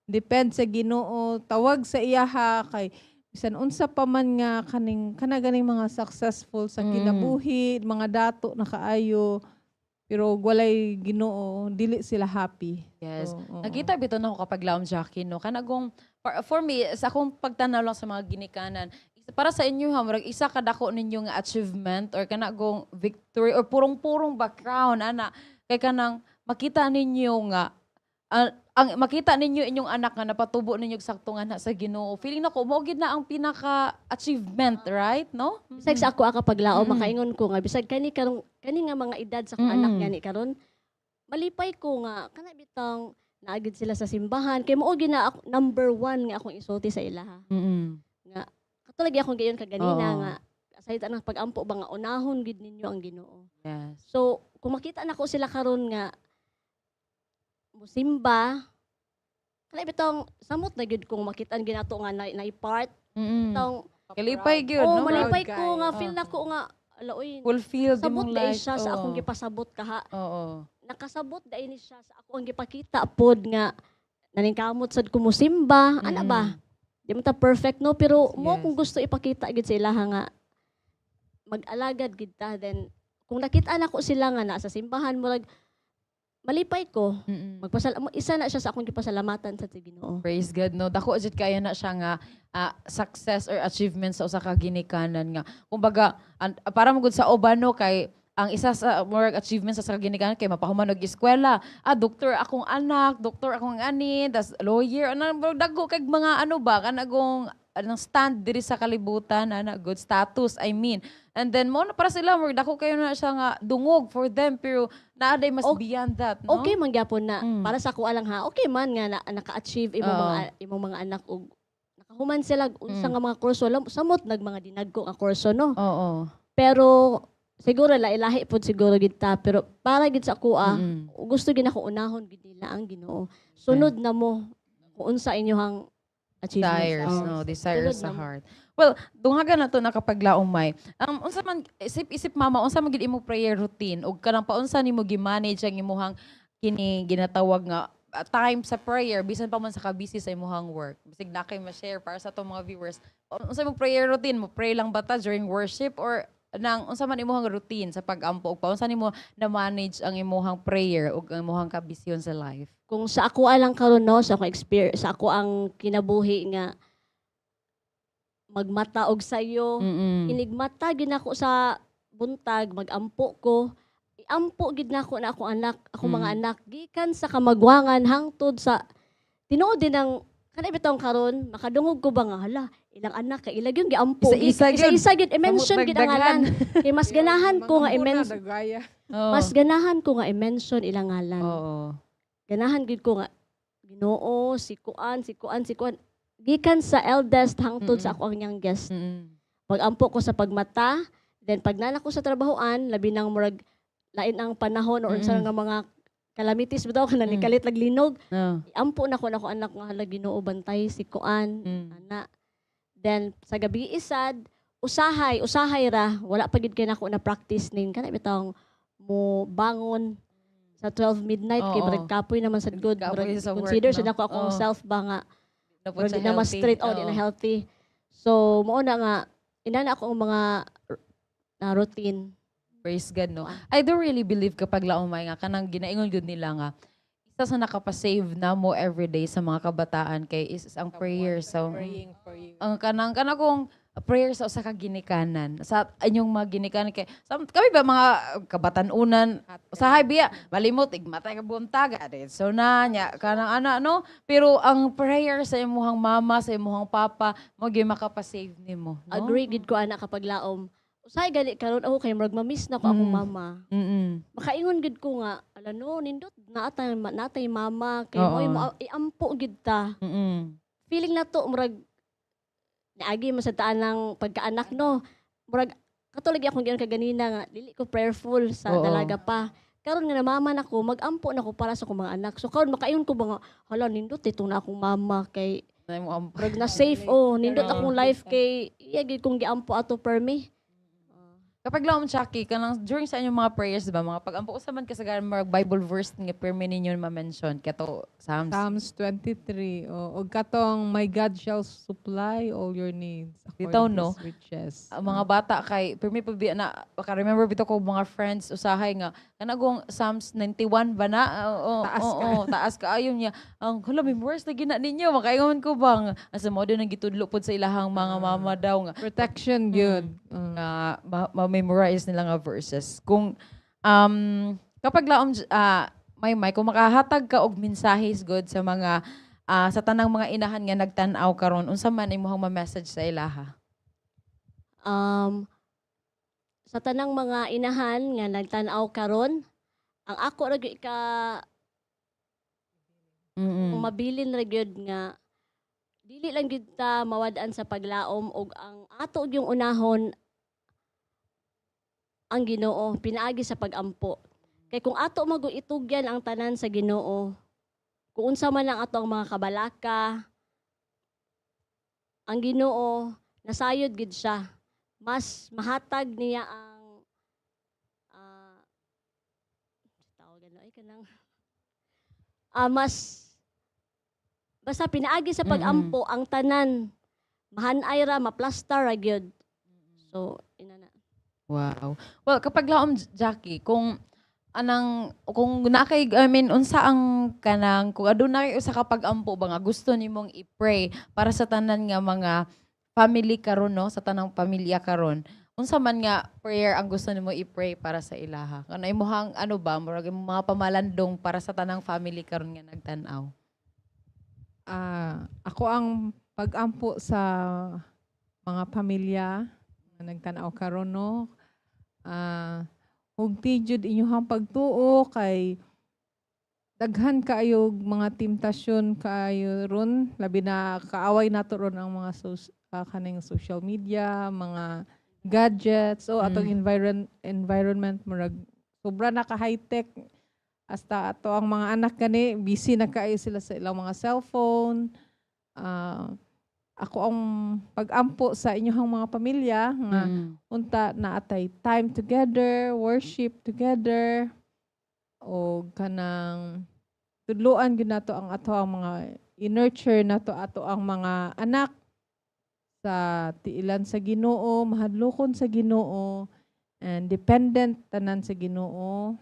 depend sa Ginoo, tawag sa iyaha kay bisan unsa pa man nga kaning kana ganing mga successful sa kinabuhi, mga dato na kaayo, pero walay Ginoo, dili sila happy. Yes. So, oo. Nakita bitaw nako kapag laom, Jackie, no, kanagong for me, sa akong pagtanaw lang sa mga ginikanan, para sa inyo ha, murag isa ka dako ninyo nga achievement or kanagong victory or purong-purong background ana kay kanang makita ninyo nga ang makita ninyo inyong anak nga napatubo ninyo og sakto nga na sa Ginoo. Feeling nako mao gid na ang pinaka achievement, right, no? Bisag sa ako kapag lao, makaingon ko nga bisag kani karong kani nga mga edad sa akong anak gani karon, malipay ko nga kana bitang naagid sila sa simbahan kay mao gyud na ako, number one nga akong isulti sa ilaha. Nga kato lagi akong gayon kaganina nga sa ang pag-ampo ba nga unahon gid ninyo ang Ginoo. So kung makita nako sila karon nga musimba, kana bitong samot na gyud kung makita ginato nga na part tong Kalipay gyud, oh, no? malipay Proud ko nga kayo. feel nako nga ala oy, Fulfilled sabot imong dai life. siya sa akong gipasabot kaha. Nakasabot dai ni siya sa ako ang gipakita pod nga naningkamot sad ko musimba ana ba. Di man ta perfect, no, pero mo kung gusto ipakita gid sa ilaha nga Mag-alagad gid ta. Then kung nakita nako sila nga naa sa simbahan, murag malipay ko. Magpasal isa na siya sa akong gipasalamatan sa Ginoo. Praise God, no. Dako jud kaya na siya nga success or achievement sa usa ka ginikanan nga. Kumbaga para mo gud sa uban, no, kay ang isa sa more achievement sa ginikanan kay mapahuman og eskwela. Ah, doktor akong anak, doktor akong ani, tas lawyer, ano, dagko kag mga ano ba kanagong anong stand diri sa kalibutan ana, good status, I mean. And then mo na para sila more dako kayo na siya nga dungog for them, pero naa day mas beyond that, no? Okay man gyapon na para sa ako lang ha. Okay man nga na, naka-achieve imong mga imong mga anak og nakahuman sila og unsa nga mga kurso, samot nag mga dinagko nga kurso, no. Pero siguro lahi pod siguro gid ta, pero para gid sa akoa, gusto gid ako unahon gid nila ang Ginoo. Sunod na mo kung unsa inyohang achievements. Desires, Oo. no, desires Sunod sa na mo. Heart. Well, dunghagan na to nakapaglaumay. Unsa man isip-isip mama, unsa man gid imong prayer routine ug kanang paunsa nimo gi-manage ang imuhang kini ginatawag nga time sa prayer bisan pa man sa ka-busy sa imuhang work? Bisig na kay ma-share para sa atong mga viewers. Unsa imong prayer routine? Mo pray lang ba ta during worship or nang unsa man imuhang routine sa pag-ampo ug paunsa nimo na manage ang imuhang prayer ug ang imuhang kabisyon sa life? Kung sa ako lang karon, no, sa akong experience, sa ako ang kinabuhi nga magmata og sayo, inigmata gid nako sa buntag, magampo ko. Iampo gid nako na ako anak, ako mga anak gikan sa kamagwangan hangtod sa tinuod din ang kanay bitong karon makadungog ko ba nga, hala, ilang anak kay ilag yung giampo. Isa-isa gyud. Isa-isa gyud i-mention gid ang ngalan. Kay mas ganahan ko nga i-mention Dagaya. Mas ganahan ko nga i-mention ilang ngalan. Ganahan gid ko nga Ginoo, si kuan, si kuan, si kuan, gikan sa eldest hangtod sa ako ang youngest. Pag-ampo ko sa pagmata, then pag nana ko sa trabahoan, labi nang murag lain ang panahon or unsa nga mga calamities bitaw kana nikalit laglinog, iampo na ko anak nga, "Hala Ginoo, bantay si kuan," ana. Then sa gabi isad, usahay usahay ra wala pa gid kay nako na practice ning kana bitawng mo bangon sa 12 midnight kay murag kapoy naman sad good. Kapoy Murag sa work, consider no? sad ako akong self ba nga Na po murag siya di na mas healthy. straight, oh, di na healthy. So mao na nga inana ako ang mga na routine. Praise God, no? I do really believe kapag laumay nga, kanang ginaingon gud nila nga, isa sa nakapasave na mo everyday sa mga kabataan kay is ang prayer. So, Praying for you. ang kanang kanang kung prayer sa usa ka ginikanan sa inyong mga ginikanan kay sa, kami ba mga kabatanunan, usahay biya malimot igmatay ka buntag, so na nya kanang ana, no? Pero ang prayer sa imuhang mama, sa imuhang papa, mo gyud makapasave nimo, no? Agree gid ko ana kapag laom. Usahay gali karon ako kay murag ma-miss na ko akong mama. Makaingon gid ko nga, ala no, nindot naatay natay mama kay mo'y iampo gid ta. Feeling na to murag naagi man sa taan ng pagkaanak, no. Murag katulad akong giyon kaganina nga dili ko prayerful sa dalaga pa. Karon nga namama na ko, magampo na ko para sa akong mga anak. So karon makaingon ko ba nga, hala, nindot itong na akong mama kay Na mo ampo. murag na safe, oh, nindot Oo. akong life kay iya gid kong giampo ato per me. Kapag laom, Chucky, kanang during sa inyong mga prayers, di ba, mga pag-ampo, usa man kasagaran mga Bible verse nga permi ninyo ma-mention kato Psalms. Psalms 23. O, og katong "My God shall supply all your needs according Bitaw, to no? His riches." Ang mga bata kay permi pa biya na baka remember bitaw ko mga friends usahay nga kanagong Psalms 91 ba na? Oo, Taas oo, oo, taas kaayo niya. Ang hala, memorize lagi na ninyo. Makaingon ko bang asa mo din ang gitudlo pod sa ilahang mga mama daw nga Protection good. Nga ma-memorize nila nga verses. Kung kapag laom may may kung makahatag ka og mensahe good sa mga sa tanang mga inahan nga nagtan-aw karon, unsa man imong ma-message sa ilaha? Sa tanang mga inahan nga nagtan-aw karon, ang ako ra gyud ka mabilin ra gyud nga dili lang gyud ta mawad-an sa paglaom ug ang ato gyung unahon ang Ginoo pinaagi sa pagampo. Kay kung ato mago itugyan ang tanan sa Ginoo, kung unsa man ang ato ang mga kabalaka, ang Ginoo nasayod gid siya. Mas mahatag niya ang tawagan ay kanang mas basta pinaagi sa pagampo ang tanan mahanay ra, maplastar ra gyud. So ina na. Wow. Well, kapaglaom, Jackie, kung anang kung naa kay, I mean, unsa ang kanang kung aduna kay usa ka pag-ampo ba nga gusto nimong i-pray para sa tanan nga mga family karon, no, sa tanang pamilya karon, unsa man nga prayer ang gusto nimo i-pray para sa ilaha? Kana imong ano ba, murag imong mga pamalandong para sa tanang family karon nga nagtan-aw? Ah, ako ang pag-ampo sa mga pamilya nga nagtan-aw karon, no. Hugti jud inyuhang pagtuo kay daghan kaayog mga temptasyon kaayo ron, labi na kaaway nato ron ang mga kaning social media, mga gadgets o atong environment, murag sobra na ka high-tech, hasta ato ang mga anak gani busy na kaayo sila sa ilang mga cellphone. Ako ang pag-ampo sa inyong mga pamilya nga unta naa tay time together, worship together, o kanang tudloan gyud nato ang ato ang mga i-nurture nato ato ang mga anak sa tiilan sa Ginoo, mahadlokon sa Ginoo, and dependent tanan sa Ginoo,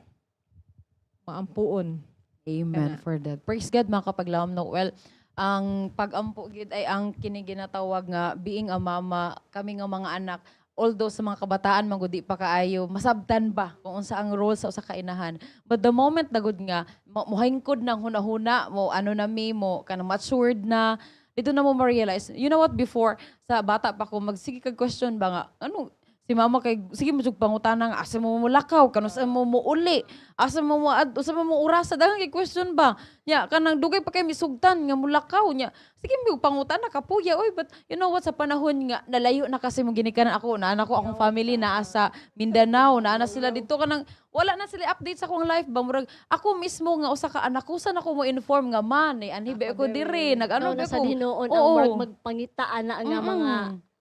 maampuon. Amen Kana. For that. Praise God, mga kapaglaom, no. Well, ang pag-ampo gid ay ang kini ginatawag nga being a mama, kami nga mga anak, although sa mga kabataan man gud di pa kaayo masabtan ba kung unsa ang role sa usa ka inahan. But the moment na gud nga mohingkod ng hunahuna mo, ano na mi mo kanang matured na, dito na mo ma-realize. You know what, before, sa bata pa ko, magsige kag question ba nga ano si mama, kay sige mo jud pangutana nga asa mo molakaw, kanus-a mo mouli, asa mo mo ad usa mo mo orasa, daghan kay question ba nya, kanang dugay pa kay misugtan nga mulakaw nya, sige mo pangutana, kapuya oy. But you know what, sa panahon nga nalayo na kasi mo ginikanan ako na anak ko, akong family naa sa Mindanao, naa na sila dito, kanang wala na sila update sa akong life ba, murag ako mismo nga usa ka anak, kusa na ko mo inform nga man eh, anhi ba ko diri, nag-ano Ano ba na sa ko. hinuon ang murag magpangita ana nga mga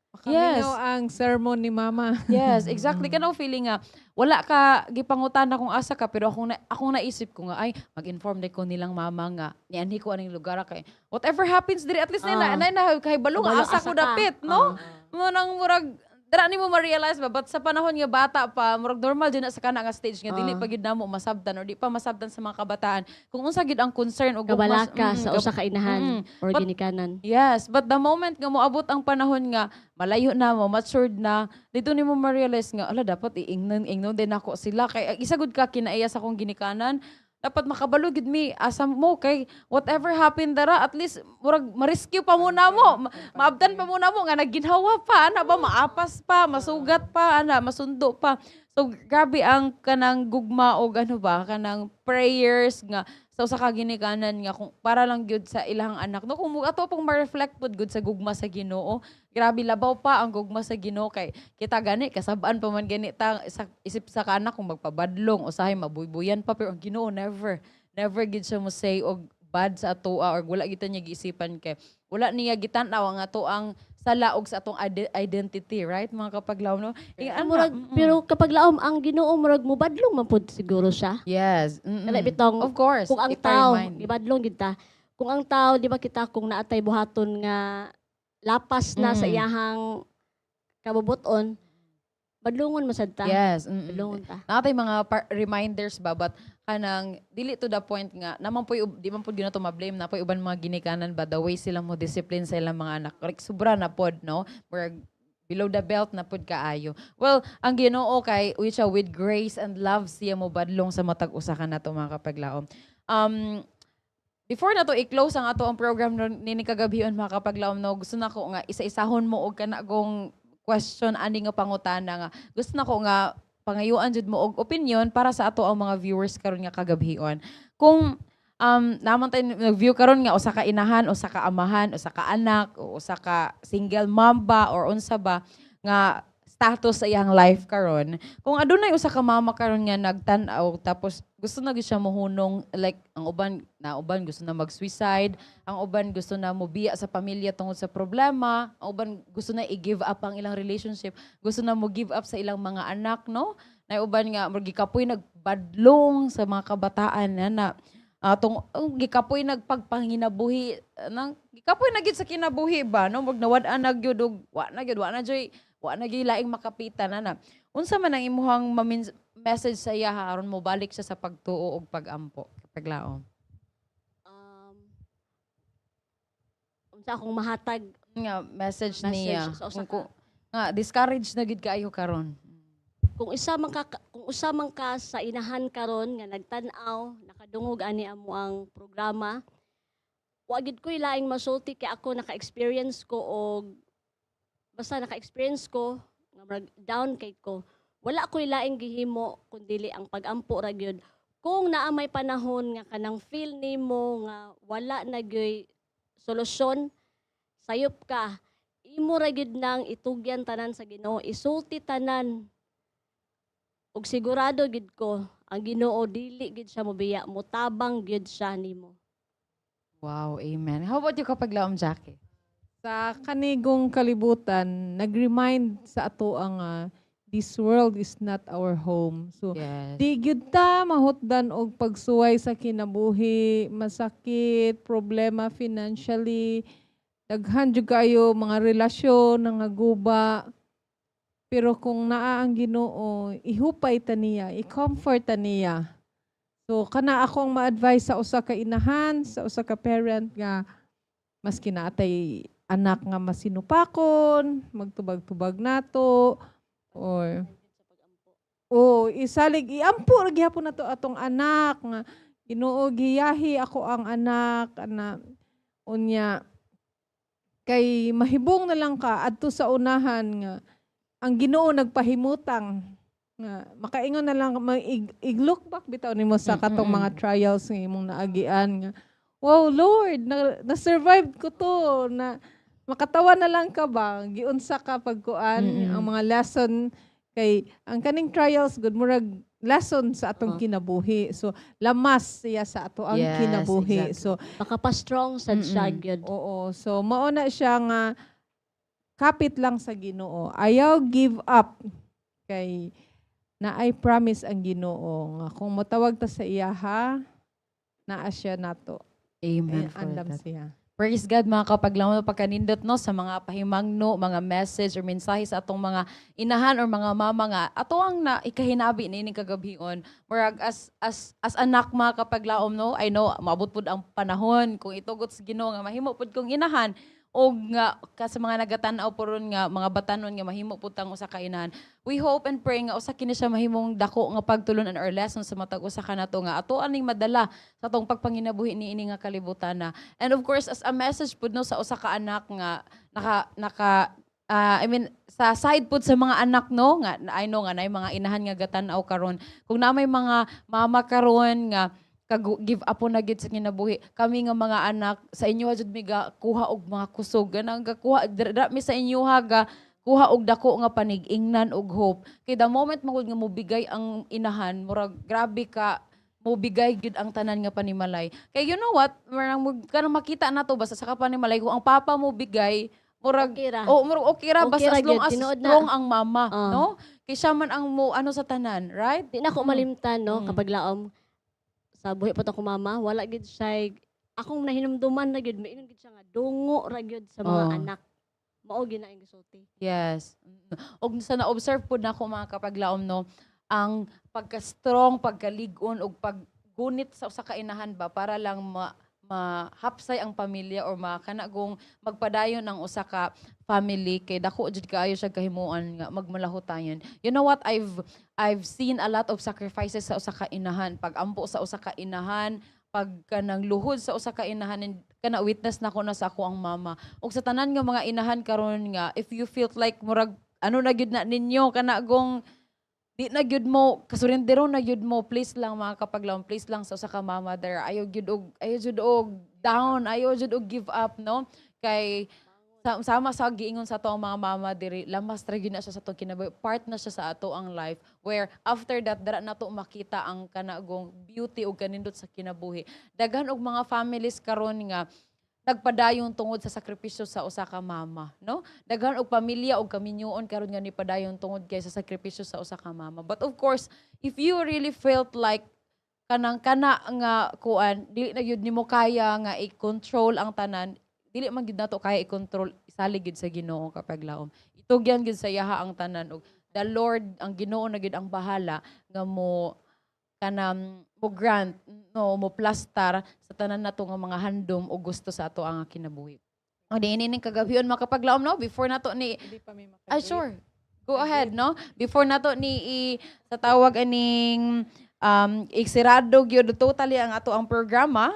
Makamingaw ang sermon ni mama. Yes, exactly. Kanang feeling nga wala ka gipangutana kung asa ka, pero akong naisip ko nga ay mag-inform ko nilang mama nga nianhi ko aning lugar kay whatever happens diri, at least na na kahibalo nga Kabalo asa ko asa ka. dapit, no? Mo nang murag dara nimo ma-realize ba, but sa panahon nga bata pa, murag normal din na sa kana nga stage nga dili pa gyud namo masabtan or di pa masabtan sa mga kabataan kung unsa gyud ang concern o Kabalaka sa usa ka inahan or ginikanan. Yes, but the moment nga moabot ang panahon nga malayo na mo, matured na, dito nimo ma-realize nga ala, dapat iingnon ingnon din ako sila kay isa gud ka kinaiya sa akong ginikanan, dapat makabalo gid mi asa mo kay whatever happened dara, at least murag ma-rescue pa muna mo, maabdan pa muna mo nga nagginhawa pa ana ba, maapas pa, masugat pa ana, masundo pa. So grabe ang kanang gugma og ano ba, kanang prayers nga sa usa ka ginikanan nga kung para lang gyud sa ilang anak, no? Kung ato pong ma-reflect pud gud sa gugma sa Ginoo, grabe, labaw pa ang gugma sa Ginoo kay kita gani kasab-an pa man gani ta sa isip sa kanak kung magpabadlong, usahay mabuybuyan pa, pero ang Ginoo never, never gid siya mo say og bad sa atoa or wala kita niya giisipan kay wala niya gitan-aw ang ato ang sala og sa atong identity, right, mga kapaglaom, no? Ana, Murag, pero kapaglaom, ang Ginoo murag mubadlong man pud siguro siya. Kana bitong Of course. Kung ang tao, Ipa-remind. Gibadlong gid ta. Kung ang tao, di ba kita kung naatay buhaton nga lapas na sa iyahang kabubuton, badlongon man sad ta. Badlongon ta. Naa tay mga reminders ba, but kanang dili to the point nga naman po'y di man pod gyud nato ma-blame na po'y uban mga ginikanan ba, the way sila mo discipline sa ilang mga anak, like sobra na pod, no? Murag below the belt na pod kaayo. Well, ang Ginoo kay which with grace and love siya mo badlong sa matag usa ka nato, mga kapaglaom. Before na to i-close ang ato ang program nini kagabhion, mga kapaglaom, no, gusto na ko nga isa-isahon mo og kanagong question ani nga pangutana nga gusto na ko nga pangayuan jud mo og opinion para sa ato ang mga viewers karon nga kagabhion. Kung naman tayo nag-view karon nga usa ka inahan, usa ka amahan, usa ka anak, o usa ka single mom ba or unsa ba nga status sa iyang life karon. Kung adunay usa ka mama karon nga nagtan-aw tapos gusto na gyud siya mohunong, like ang uban na uban gusto na mag-suicide, ang uban gusto na mobiya sa pamilya tungod sa problema, ang uban gusto na i-give up ang ilang relationship, gusto na mo give up sa ilang mga anak, no? Na uban nga murag gikapoy nagbadlong sa mga kabataan na na tong oh, gikapoy nagpagpanginabuhi nang gikapoy na gyud sa kinabuhi ba, no? Murag nawad-an na gyud og wa na gyud, wa na joy Wa na gyud laing makapitan ana. Unsa man ang imuhang message sa iya aron mo balik siya sa pagtuo ug pagampo, kapaglaom? Unsa akong mahatag nga message, message niya sa usa kung nga discouraged na gid kaayo karon? Kung usa man ka sa inahan karon nga nagtan-aw, nakadungog ani amo ang programa, wa gid ko'y laing masulti kay ako naka-experience ko og basta naka-experience ko nga murag down kay ko. Wala ko'y laing gihimo kun dili ang pag-ampo ra gyud. Kung naa may panahon nga kanang feel nimo nga wala na gyud solusyon, sayop ka, imo ra gyud nang itugyan tanan sa Ginoo, isulti tanan ug sigurado gid ko ang Ginoo dili gid siya mobiya, motabang gyud siya nimo. Wow, amen. How about you, kapaglaom Jackie? Sa kanigong kalibutan, nag-remind sa ato ang this world is not our home. So, di gyud ta mahutdan og pagsuway sa kinabuhi, masakit, problema financially, daghan jud kayo mga relasyon nangaguba. Pero kung naa ang Ginoo, ihupay ta niya, i-comfort ta niya. So kana akong ma-advise sa usa ka inahan, sa usa ka parent nga maski naatay anak nga masinupakon, magtubag-tubag nato or o isalig, iampo ra gihapon nato atong anak nga, "Ginoo, giyahi ako ang anak," ana. Unya kay mahibong na lang ka adto sa unahan nga ang Ginoo nagpahimutang nga makaingon na lang, mag-look back bitaw nimo sa katong mga trials nga imong naagian nga, "Wow, Lord, na survive ko to," na makatawa na lang ka ba, giunsa ka pagkuan ang mga lesson, kay ang kaning trials good murag lesson sa atong kinabuhi. So lamas siya sa ato ang kinabuhi. So Makapa-strong sad siya gyud. Oo, so mao na siya nga kapit lang sa Ginoo, ayaw give up kay naay promise ang Ginoo nga kung motawag ta sa iyaha, naa siya nato. Amen Ay, for andam that. Siya. Praise God, mga kapaglaom, pagkanindot no sa mga pahimangno, mga message or mensahe sa atong mga inahan or mga mama nga ato ang na ikahinabi niining kagabhion. Murag as anak, mga kapaglaom no, I know maabot pud ang panahon kung itugot sa Ginoo nga mahimo pud kong inahan o nga ka sa mga nagatan-aw po ron nga mga batanon nga mahimo pud tang usa ka inahan. We hope and pray nga usa kini siya mahimong dako nga pagtulunan or lesson sa matag usa ka nato nga ato aning madala sa atong pagpanginabuhi niini nga kalibutan na. And of course, as a message pud no sa usa ka anak nga naka naka I mean, sa side pud sa mga anak no, nga I know nga naay mga inahan nga gatan-aw karon. Kung na may mga mama karon nga kag give up po na gid sa kinabuhi, kami nga mga anak sa inyo jud mi ga kuha og mga kusog, ganang gakuha dira mi sa inyo ha, ga kuha og dako nga panig-ingnan og hope, kay the moment magud nga mobigay ang inahan, murag grabe ka mobigay gyud ang tanan nga panimalay. Kay you know what, murag mo kanang makita na to basta sa panimalay, kung ang papa mo bigay, murag Okay ra. Oh, murag okay ra Okay basta ra as long gyud, as tinuod na. Strong ang mama, no? Kay siya man ang mo ano sa tanan, right? Di na ako malimtan no, kapag laom sa buhi pa to ko mama, wala gid siya akong nahinumduman na gyud, maingon gid siya nga dungo ra gyud sa mga anak. Mao gyud na ang gisulti. Yes. Og sa na-observe pud nako, mga kapaglaom no, ang pagka-strong, pagkalig-on ug paggunit sa usa ka inahan ba para lang ma mahapsay ang pamilya or makanagong magpadayon ang usa ka family, kay dako jud kaayo siya kahimuan nga magmalahutayon. You know what, I've seen a lot of sacrifices sa usa ka inahan, pag-ampo sa usa ka inahan, pag kanang luhod sa usa ka inahan, and kana witness nako na sa ako ang mama. Ug sa tanan nga mga inahan karon nga if you feel like murag ano na gyud na ninyo, kana gong di na gyud mo kasurendero na gyud mo, please lang, mga kapaglaom, please lang, sa usa ka mama there, ayaw jud og down, ayaw jud og give up no, kay sama sa giingon sa ato ang mga mama diri, lamas ra gyud na siya sa atong kinabuhi, part na siya sa ato ang life, where after that dara nato makita ang kanagong beauty ug kanindot sa kinabuhi. Daghan og mga families karon nga nagpadayon tungod sa sakripisyo sa usa ka mama no. Daghan og pamilya og kaminyoon karon nga nipadayon tungod kay sa sakripisyo sa usa ka mama. But of course, if you really felt like kanang kana nga kuan dili na gyud nimo kaya nga i-control ang tanan. Dili man gid nato kaya i-control, isalig gid sa Ginoo, kapaglaom. Itugyan gid sa iyaha ang tanan ug the Lord, ang Ginoo na gid ang bahala nga mo kanang mo grant, no, mo plastar sa tanan nato nga mga handom o gusto sa ato ang kinabuhi. O di ini ning kagabhion, mga kapaglaom, no, before nato ni Hindi pa may Ah, sure. Go ahead, no? Before nato ni sa tawag aning iksirado gyud totally ang ato ang programa,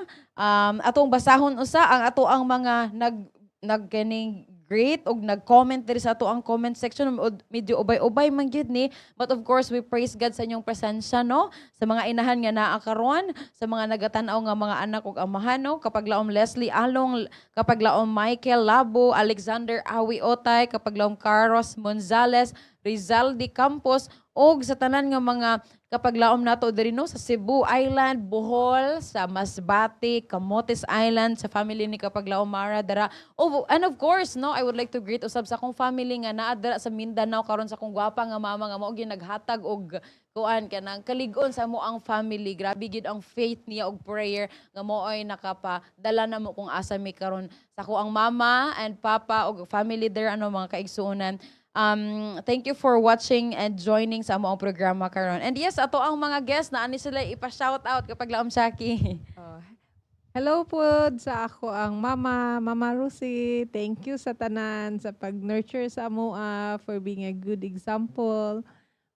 atong basahon usa ang ato ang mga nag nag kaning greet og nag-comment diri sa ato ang comment section. Medyo ubay-ubay man gyud ni, but of course we praise God sa inyong presensya, no, sa mga inahan nga naa karon, sa mga nagatan-aw nga mga anak ug amahan, no, kapaglaom Leslie Along, kapaglaom Michael Labo, Alexander Awi Otay, kapaglaom Carlos Gonzales, Rizaldi Campos, og sa tanan nga mga kapaglaom nato diri, no, sa Cebu Island, Bohol, sa Masbate, Camotes Island, sa family ni kapaglaom Mara dara. Oh, and of course, no, I would like to greet usab sa akong family nga naa dara sa Mindanao karon, sa akong gwapa nga mama nga mao gyud naghatag og kuan kanang kalig-on sa amo ang family. Grabe gid ang faith niya og prayer nga mo ay nakapadala na mo kung asa mi karon. Sa ako ang mama and papa og family there, ano, mga kaigsuonan. Thank you for watching and joining sa amo ang programa karon. And yes, ato ang mga guests na ani sila ipa-shout out, kapaglaom Shaki. Oh. Hello po sa ako ang mama, Mama Rusi. Thank you sa tanan sa pag-nurture sa amoa, for being a good example.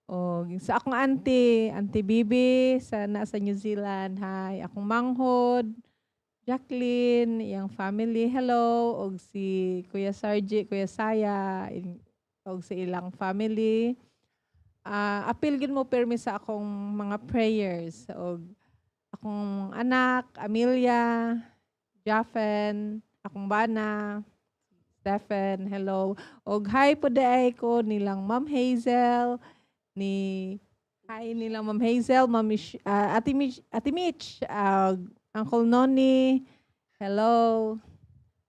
O sa akong auntie, Auntie Bibi sa nasa New Zealand. Hi, akong manghod, Jacqueline, iyang family, hello. Og si Kuya Sarji, Kuya Saya, og sa ilang family. Apil gid mo permi sa akong mga prayers og akong anak, Amelia, Jaffen, akong bana, Stephen, hello. Og hi po diay ko nilang Ma'am Hazel, ni hi nilang Ma'am Hazel, Ma'am Mich, Ate Mitch, Ate Mitch, Uncle Noni, hello.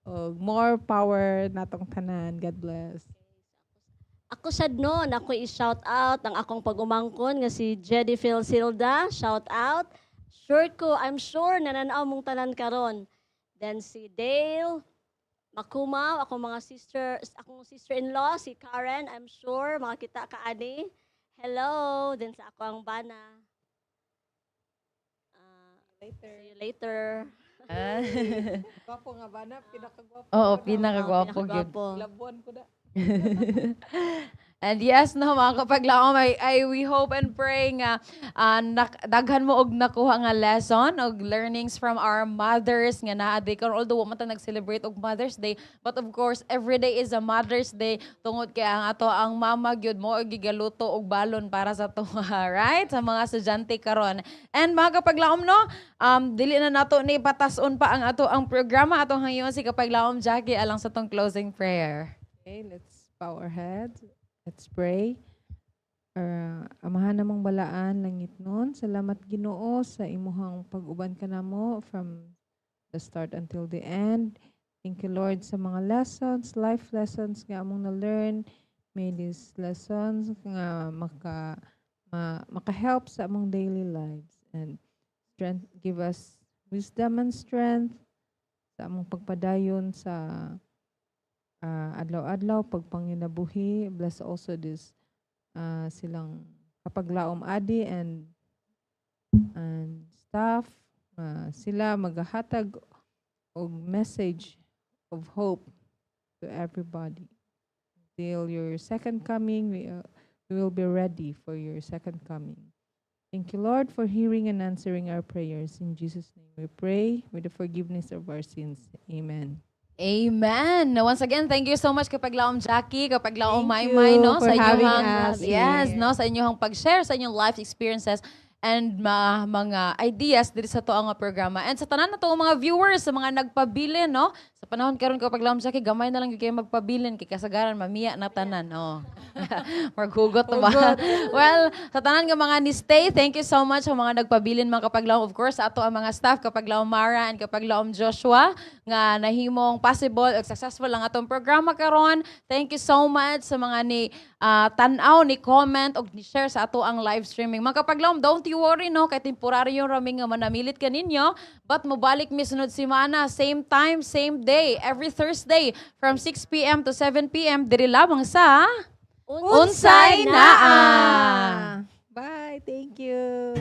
Og more power natong tanan. God bless. Ako sad, no, nako i-shout out ang akong pag-umangkon nga si Jedy Phil Silda, shout out. Sure ko, I'm sure nananaw mong tanan karon. Then si Dale Makumaw, akong mga sister, akong sister-in-law si Karen, I'm sure makakita ka ani. Hello, then sa ako ang bana. Later. See you later. Ah. Gwapo nga bana, pinakagwapo. Oo, ko na. pinakagwapo gyud. Pinakagwapo. Labuan ko na. And yes, no, mga kapaglaom, ay we hope and pray nga daghan mo og nakuha nga lesson og learnings from our mothers nga naa di karon, although wa man ta nag-celebrate og Mother's Day, but of course every day is a Mother's Day tungod kay ang ato ang mama gyud mo og gigaluto og balon para sa tuwa, right, sa mga estudyante karon. And mga kapaglaom, no, dili na nato ni patas-on pa ang ato ang programa. Atong hangyoon si kapaglaom Jackie alang sa tong closing prayer. Okay, let's bow our heads. Let's pray. Amahan namong balaan, langit nun, salamat Ginoo sa imuhang pag-uban kanamo from the start until the end. Thank you, Lord, sa mga lessons, life lessons nga among na-learn. May these lessons nga maka-help sa among daily lives and strength, give us wisdom and strength sa among pagpadayon sa adlaw-adlaw pagpanginabuhi. Bless also this silang kapaglaom adi and staff, sila magahatag og message of hope to everybody till your second coming. We will be ready for your second coming. Thank you, Lord, for hearing and answering our prayers. In Jesus' name we pray, with the forgiveness of our sins. Amen. Amen. Once again, thank you so much, Kapaglaom Jackie, Kapaglaom Thank Maymay, you no, for sa having inyong us yes, here. No, sa inyong pag-share sa inyong life experiences and mga ideas diri sa to ang programa. And sa tanan na to mga viewers, sa mga nagpabilin, no? Sa panahon karon, Kapaglaom Jackie, gamay na lang gyud kayo magpabilin kay kasagaran mamiya na tanan, no. Maghugot na ba? Well, sa tanan nga mga ni stay, thank you so much sa mga nagpabilin, mga kapaglaom. Of course, sa ato ang mga staff, Kapaglaom Mara and Kapaglaom Joshua, nga nahimong possible ug successful ang atong programa karon. Thank you so much sa mga ni tan-aw, ni comment og ni share sa ato ang live streaming. Mga kapaglaom, don't you worry, no, kay temporaryo rami nga manamilit kaninyo, but mobalik mi sunod semana, same time, same day, every Thursday from 6 p.m. to 7 p.m. diri lamang sa Unsay Naa. Bye. Thank you.